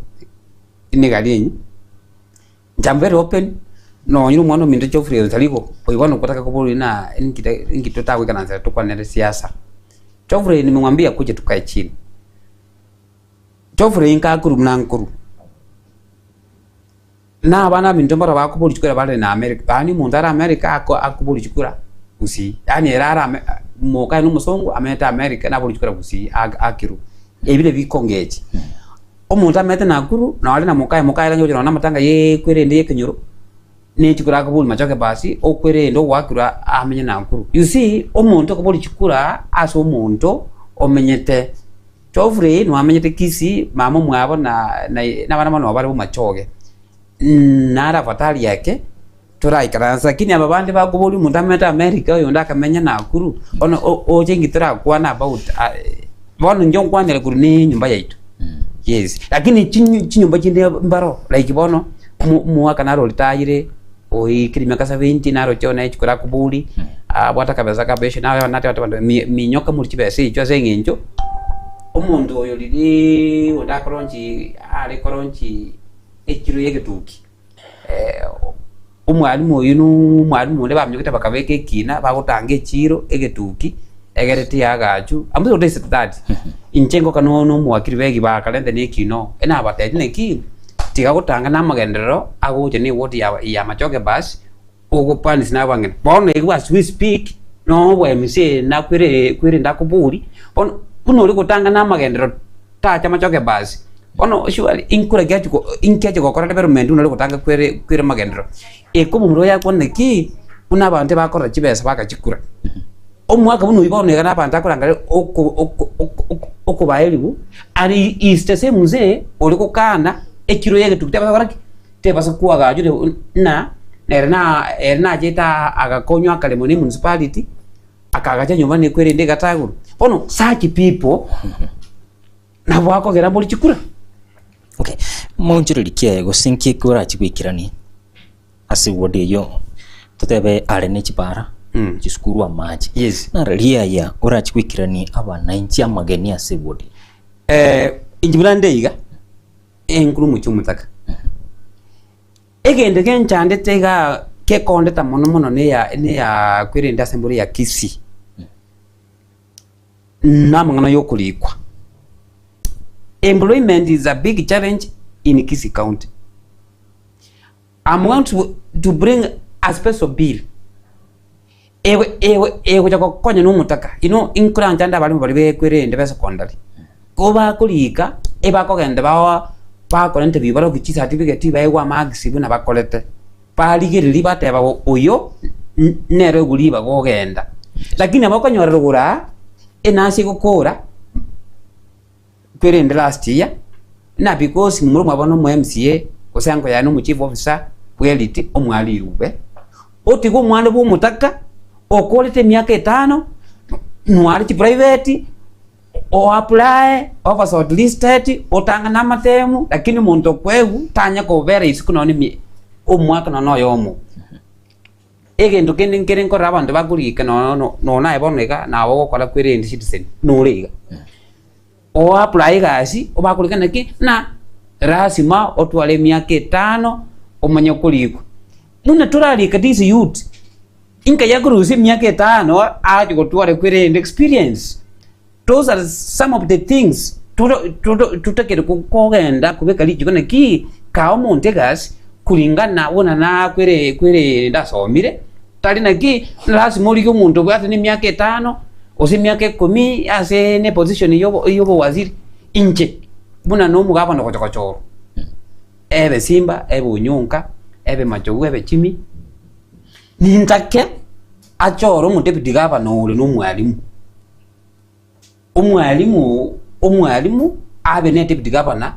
ine egari enyia, inche am very open, nonye na omwana ominto Geoffrey Onsarigo, oyio bono okotaka koboria na inki inki totagoikaransa tokwanere siasa. Geoffrey nimemwambia akuje tukae chini. Geoffrey nkakorwa buna nkorwa, na abana baminto mbaro bakoboria chikura bare na America, yaani omonto are America ako akoboria chikura gusii, yaani ere are ame mokaye na omosongo amenyete America naboria chikura gusii ak akirwe, ebi nabio bikongechi. Omonto amenyete Nakuru nore na mokaye, mokaye arenge gocha nonye na amatanga ya ekwerende ya ekenyoro, ne chikura akoboria machoke basi, okwerende ogoakirwa amenye Nakuru. You see, omonto okoboria chikura ase omonto omenyete. Geoffrey nwamenyete Kisii, mama omwabo na nabana bono bare bomachoge. Nare afadhali ake toraikaranse lakini aba bande bakoboria omonto amenyete America oyonde akamenya Nakuru bono oche inki torakwane about bono inche nkwanere korwa ne enyomba yaito yes. Lakini chinyomba chinde mbaro like bono omogaka naro oritayire. Oikire emiaka 70 naroche one chikura akobori, abwate akabesa ka pension naye nateba abanto minyoka morie chibesa echio ase eng'encho, omonto oyo riria onde akoronchi are koronchi ekiro ya egetuki, omwalimu oyio na omwalimu onde baminyokete bakabeka ekina bagotanga echiro egetuki egere tiagachu, I'm not against that, inche ngoka na omowakiri begi bakarenta na ekina oo, nabatebirie naki. Tiga gotanga namagenderero agocha ne eward ya ya Machoge bus ogopanisi na abang'ina. Bono igo as we speak no obo MCA nakwere kwerende akobori bono buna ore gotanga na amagenderero tacha Machoge bus bono surely inkora ki achi inki achi gokora development buna ore gotanga kwere kwere amagenderero. Eke omomura oyo akwane naki buna abanto ebakorora chibesa bagachikura. Omwaka buna oyio bono iga nabanto akorangeria oko oko oko oko okobaeriwu are is the same mzee ore gokana ekiro y'egetugi tebasa gokora ki? Tebasa koagachwa na nere na ere nachete aa agakonywa akaremo na emunicipality, akagacha enyomba nekwerende egatagorwa. Bono such people nabo akogera mbori chikura. Okay, moonchoreria ki aye gose nki ekorachi goikerania? Ase ward eyio totebe are ne chipara, chisukuru, amache. Yes. Naro riaya orache goikerania abananchi amageni ase ward. Inche buna nde iga, enkuru omochie omotaka. Egento genchandete igaa gekondeta mono mono neya neya kwerende ase embori ya Kisii, namang'ana ya okorikwa. Employment is a big challenge in Kisii County. I'm going to, to bring a special bill egocha gokonya na omotaka. You know, inkorancha ande abalimu baria bekwerende be secondary, ko bakorika ebakogenda ba bakora interview baroke chicertificate baegwe amarks buna bakorete, barigereria bateba oyo nere oigure ribaga ogenda. Lakini nabo okonyora rogoro aa, enurse egokora. Kwerende last year na because momura omwabo no omo MCA gose ango yaye no omo chief officer bweriti omwarirwe otige omwana bwa omotaka okorete emiaka etano nware chiprivate. O apply, oba shortlisted, otang'ane amatemu, lakini omonto okoegwa tanya kobera isiko nonye emi omwaka nonye oyomo. Egento kende nkere nkorora abanto bakorika nonya nonya aye bono iga nabo ogokora kwerende citizen nore iga. O apply egasi obakorika naki ng'a lasima otware emiaka etano omanye korikwa. Buna torarike this youth, inkai akorusia emiaka etano ache gotwara kwerende experience. Those are some of the things totakeri kogenda kobeka richiko naki kaa omonto egasi kulingana buna nakwerende asomire tari naki lasima origie omonto obwate na emiaka etano gose emiaka ikomi ase ne position ya obowaziri. Inche buna na omogabana ogocha gochorwa ebe Simba ebe Onyonka ebe Machogu ebe Chimi nintake achore omodeputy gavana ore na omwalimu. Omwalimu omwalimu abe ne deputy governor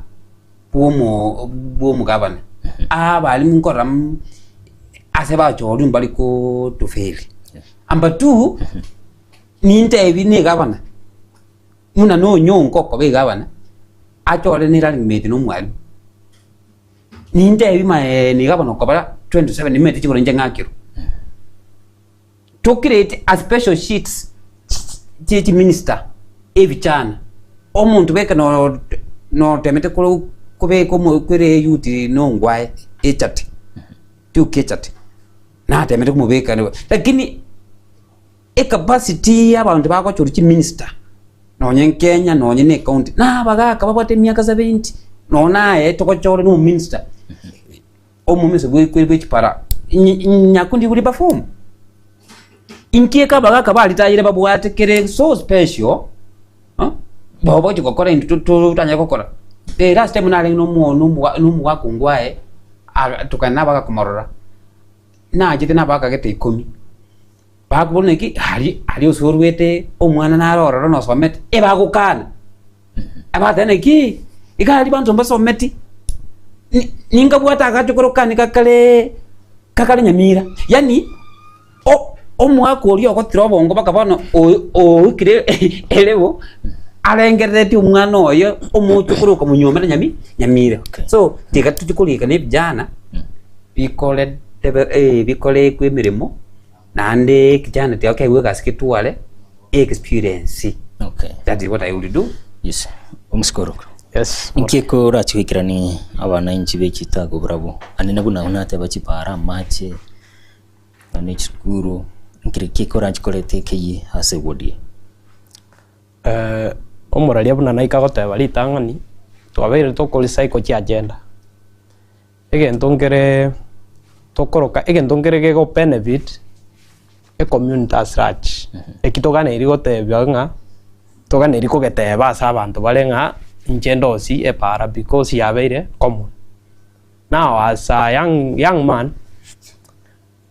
bwomo bwomogavana. Abalimu nkorora mm ase bachorwa mbari kotofeli. Number two, nintebi na egavana, buna na onyonka okoba egavana, achore ne running mate na omwalimu. Nintebi maye na egavana okoba 27 nimanyete chigoro inche ng'akerwa. To create a special sheets chie chiminister ebichana omonto bweka notemete kobeka kwere eyouth nongwae echate duke echate natemete komobeka lakini ecapacity ya abanto bagochorwa chiminister nonye Kenya nonye na ecounty na abagaka babwate emiaka 70 nonye naye togochore na omominister. Omomisa bwe chipara nyakundi buri perform. Inki eke abagaka baritayire babwate kere so special bao bagochi gokora intwe totanyare gokora. The last time narenge na omogaka ongwae tokagenda na abagaka komorora, nachete na abagaka gete ikomi, bakobora naki aria aria ase orwete omwana nare ororo nosomete, ebagokana. Abateba naki, iga aria banto mbasometi, ni- ninkabwate agachokoro kane kakare kakare nyamira, yaani o- omwaka oria ogotira obongo mpaka bono oyo oikire erebo, arengereretie omwana oye omochokoro okamonyuomera nyami nyamira. Okay. So tiga tochie korika na ebijana, bikore deve bikorekwe emeremo, naende ekijana tiga keigwe egasi getware experience. Okay. That is what I will do. Yes. Omosikoro. Yes. Inki ekorache goikerani abananchi be chitago barabwo? Ande buna nateba chipara, amache, na chisukuru, nkere ki ekorache koreta ekeyie ase ewodi eye? Eh, omoraria buna naika goteba ritang'ani, twabeire tokorecycle chiagenda. Egento nkere tokoroka egento nkere gego benefit ecommunity as large. Eki toganeiri gotebia ng'a toganeiri kogeteba ase abanto bare ng'a inche ndosie epara because yabeire common. Now as a young young man,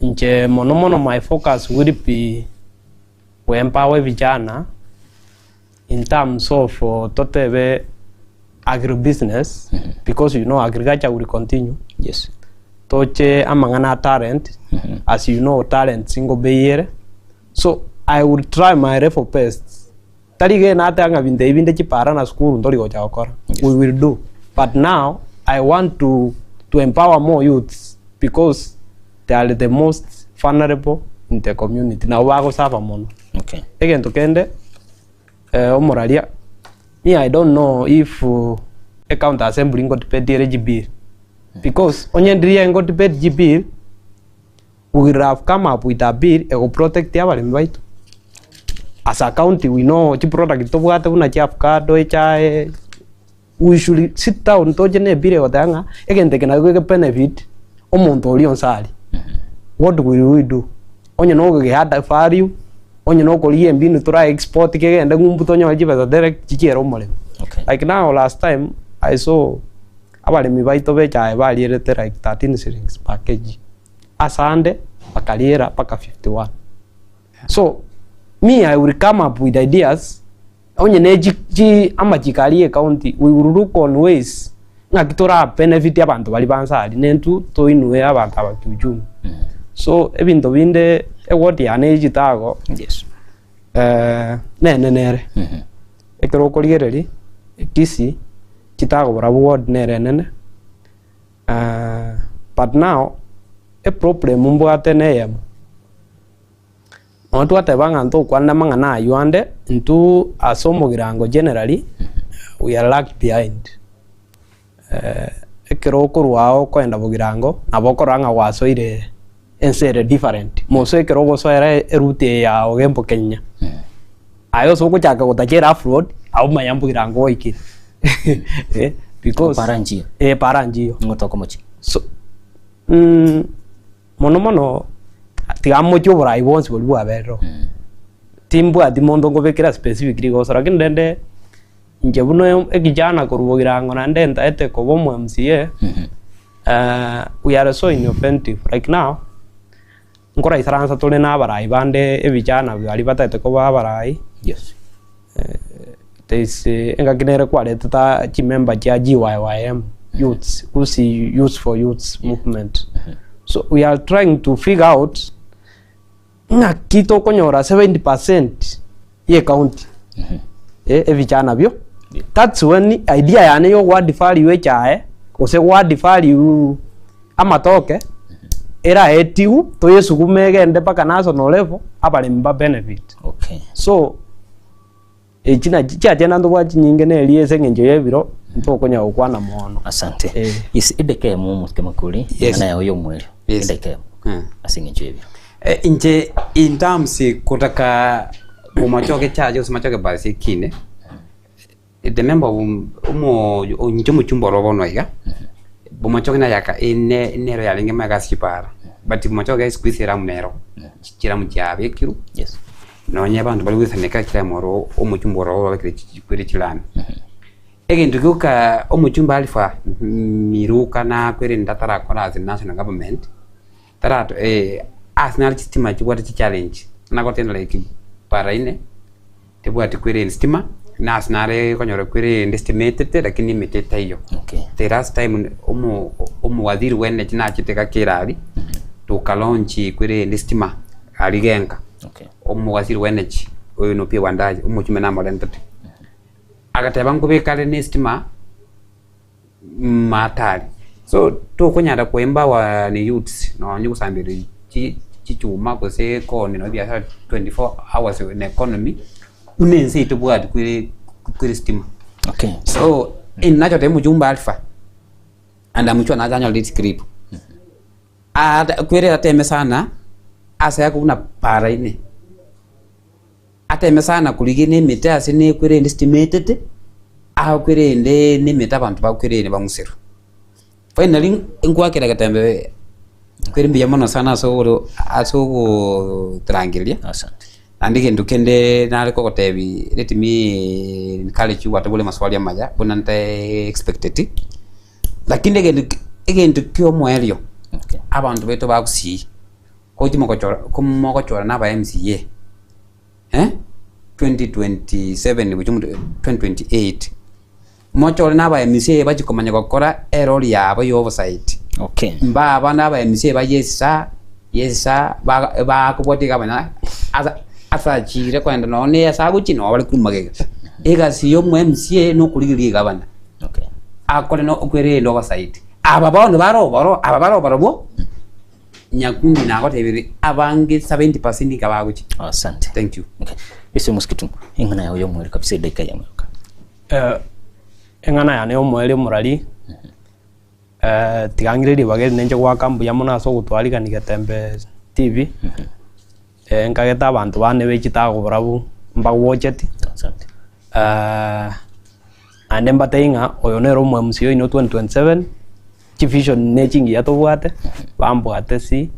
inche mono mono my focus will be go empower vijana in terms of totebe agribusiness because you know agriculture will continue Yes. toche amang'ana a talent as you know talent ngobei ere so I will try my level best tari iga nateba ng'a binto ebi binde chipara na sukuru ntori gocha gokora we will do but now I want to to empower more youths because they are the most vulnerable in the community nabo bagosaba mono. Okay. Egento kende eh, omoraria me I don't know if ecounty assembly ngo debate ere chibill because onye ndiria ngo debate chibill we will have come up with a bill ego protect abaremi baito. As a county we know chiproduct tobwate buna chia avocado, echae, we should sit down toche na ebill egoteba ng'a egento eke nabo gege benefit omonto oria onsi aria. What will we do? Onye na ogoge add value, onye na okorigia embinu tora export kegende ng'umbu tonyore chibesa direct chichiere omoremo. Okay. Like now last time I saw abaremi baito ba echae barierete like 13 shillings per kg, asande bakariera mpaka 51. So me I will come up with ideas onye ne chi chi amachiko aria ya ecounty we will look on ways ng'aki tora benefit abanto baria ba nse aria nentwe toinwe abanto aba kiuchumi. So ebinto binde eward yane ya Chitago Yes. nenene ere. Ekero okorigereria, Kisii chitagobora ward nere enene, but now eproblem mbwate neyemo, Nonya twateba ng'a ntokwanera amang'ana ayio ande, intwe ase omogirango generally, we are lag behind. Ekero okorwa ao okoenda bogirango, nabo okorora ng'a gwasoire ense ere different. Moso ekero ogosoera eroute eye ya Ogembo Kenya, aye ase ogochaka gotacha erough road, abwo manya mbogirango gwaikire because Para nchiyo. eh para nchiyo. Ng'otoka omochie. So, Mono mono tiga mochie oborai bwonsi boria bwaberire oo. Timbwati monto nkobekera specific rigoso lakini rende inche buna ekijana korwa bogirango naende ntaete koba omo MCA, we are so innovative like now, nkoraisaransa tore na abarai bande ebijana baria bataete koba abarai, Yes. there is engaki nere kwaretete chimember chia GYYM youths, Gusii youths for youths movement. So we are trying to figure out ng'aki tokonyora 70% ye ecounty eh, ebichana bio. That's when idea yane ya ogo-add value echae gose go-add value amatoke eraetigwe toyesugume egende mpaka national level abaremi ba benefit. Okay. So Echi nachi chiachenda ntobwate chinyinge na eria ase eng'encho y'ebiro ntokonyara gokwana mono. Asante. Eh. Yes, edakika emo omosike makori, Yes. eng'ana yao y'omwerio. Yes. Edakika emo. Mm. Ase eng'encho y'ebiro. Eh, inche in terms kotaka bomachoge chache gose machoge basi ekine the member of omo inche omochumba oro bono iga bomachoge naye aka ene nero yarenge magega ase chipara but bomachoge siku hizi eramu nero chiramu chiabekirwe Yes. Nonya abanto bare goisaneka kera omoro omochumba oro obabekire chikwere chilami. Egento gioka omochumba Alpha Miruka nakwerende atarakora ase national government, tarato ase nare chistima chibwate chichallenge, nagotenda like para ine, tebwati kwere stima, na ase nare okonyora kwere ende estima etete lakini emete etaiyo. Okay. The last time omo omowaziri bwa energy nachete gaki erari, toka launch kwere ende estima aria genka. Okay. Omowaziri bwa energy oyo no Opiyo Wandayi omochumbe namorentete, agateba nkobeka are nestima matari so tokonyara ko empower ni youths nonye gosambera chi chichuma gose koni nonye biashara 24 hours in economy buna ense eye tobwati kwere kwere stima. Okay. So nachote omochumbe Alpha and I'm sure nache anyore this clip. Kwere ateme sana ase ake buna para ime, ateme sana korigia na emete ase nekwere ende estimatete, akwere ende na emete abanto bakwere ende bang'userwe. Finally nkwakera getembe kwere mbuya mono sana ase oro ase ogotorangeria. Asante. Naende egento kende nare kogotebia let me encourage you gwatebore maswali amaya buna nte expecteti. Lakini egento egento ki'omoerio, Okay. abanto baito ba Gusii, gochi mogochora komogochora na aba MCA, eh, 2027 gochia 2028, mochore na aba MCA bachie komanya gokora erori yabo ya oversight. Okay. Mbaba na aba MCA ba yes sir, yes sir, ba bakobwatia gavana asa ase achire kogenda nonye na ase agochia noo bare korwa magega. Egasi ya omo MCA na okorigereria egavana. Okay. Akore no okwerende obasaiti. Aba bono bare oboro, aba bare oborobwo, Nyakundi nagotebirie abange 70% niga bagochia. Asante. Thank you. Okay. Ase omosike eng'ana yao y'omweri kabisa edakika eyemo yoka. Eng'ana yane y'omweri omorari, tiga ng'ire ribaga eri ninche goaka mbuya mono ase ogotwarigania Getembe TV, nkagete abanto bane be chitago barabwo mbagocheti. Asante. Naende mbatebie ng'a oyo nere omo MC oino 2027, chivision ne chingiya tobwate, bambwate si,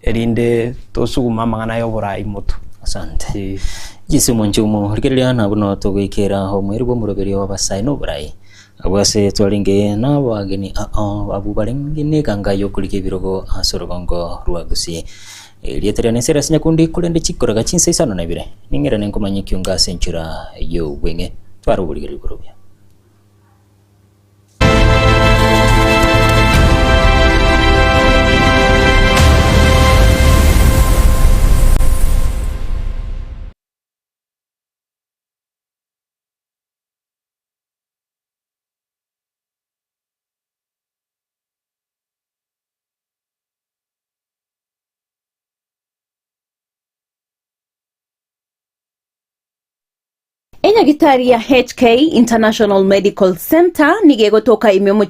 erinde tosugume amang'ana ya oborai motwe. Asante. Eh. Yesu omonche omo rigereria na buna togoikera omweri bw'omoroberio w'abasae na oborai. Abwo ase twarenge nabageni ao abwo barenge neganga y'okorigia ebirogo ase orogongo rwa Gusii. Erieta riane nse riase nyakundi korende chikoraga chinsa isano na ibere. Ning'irane nkomanya ekiongo ase enchera y'obweng'e. Twara oborigereria igoro buya. Enyagitari ya HK International Medical Centre nigo egotoka ime omochie.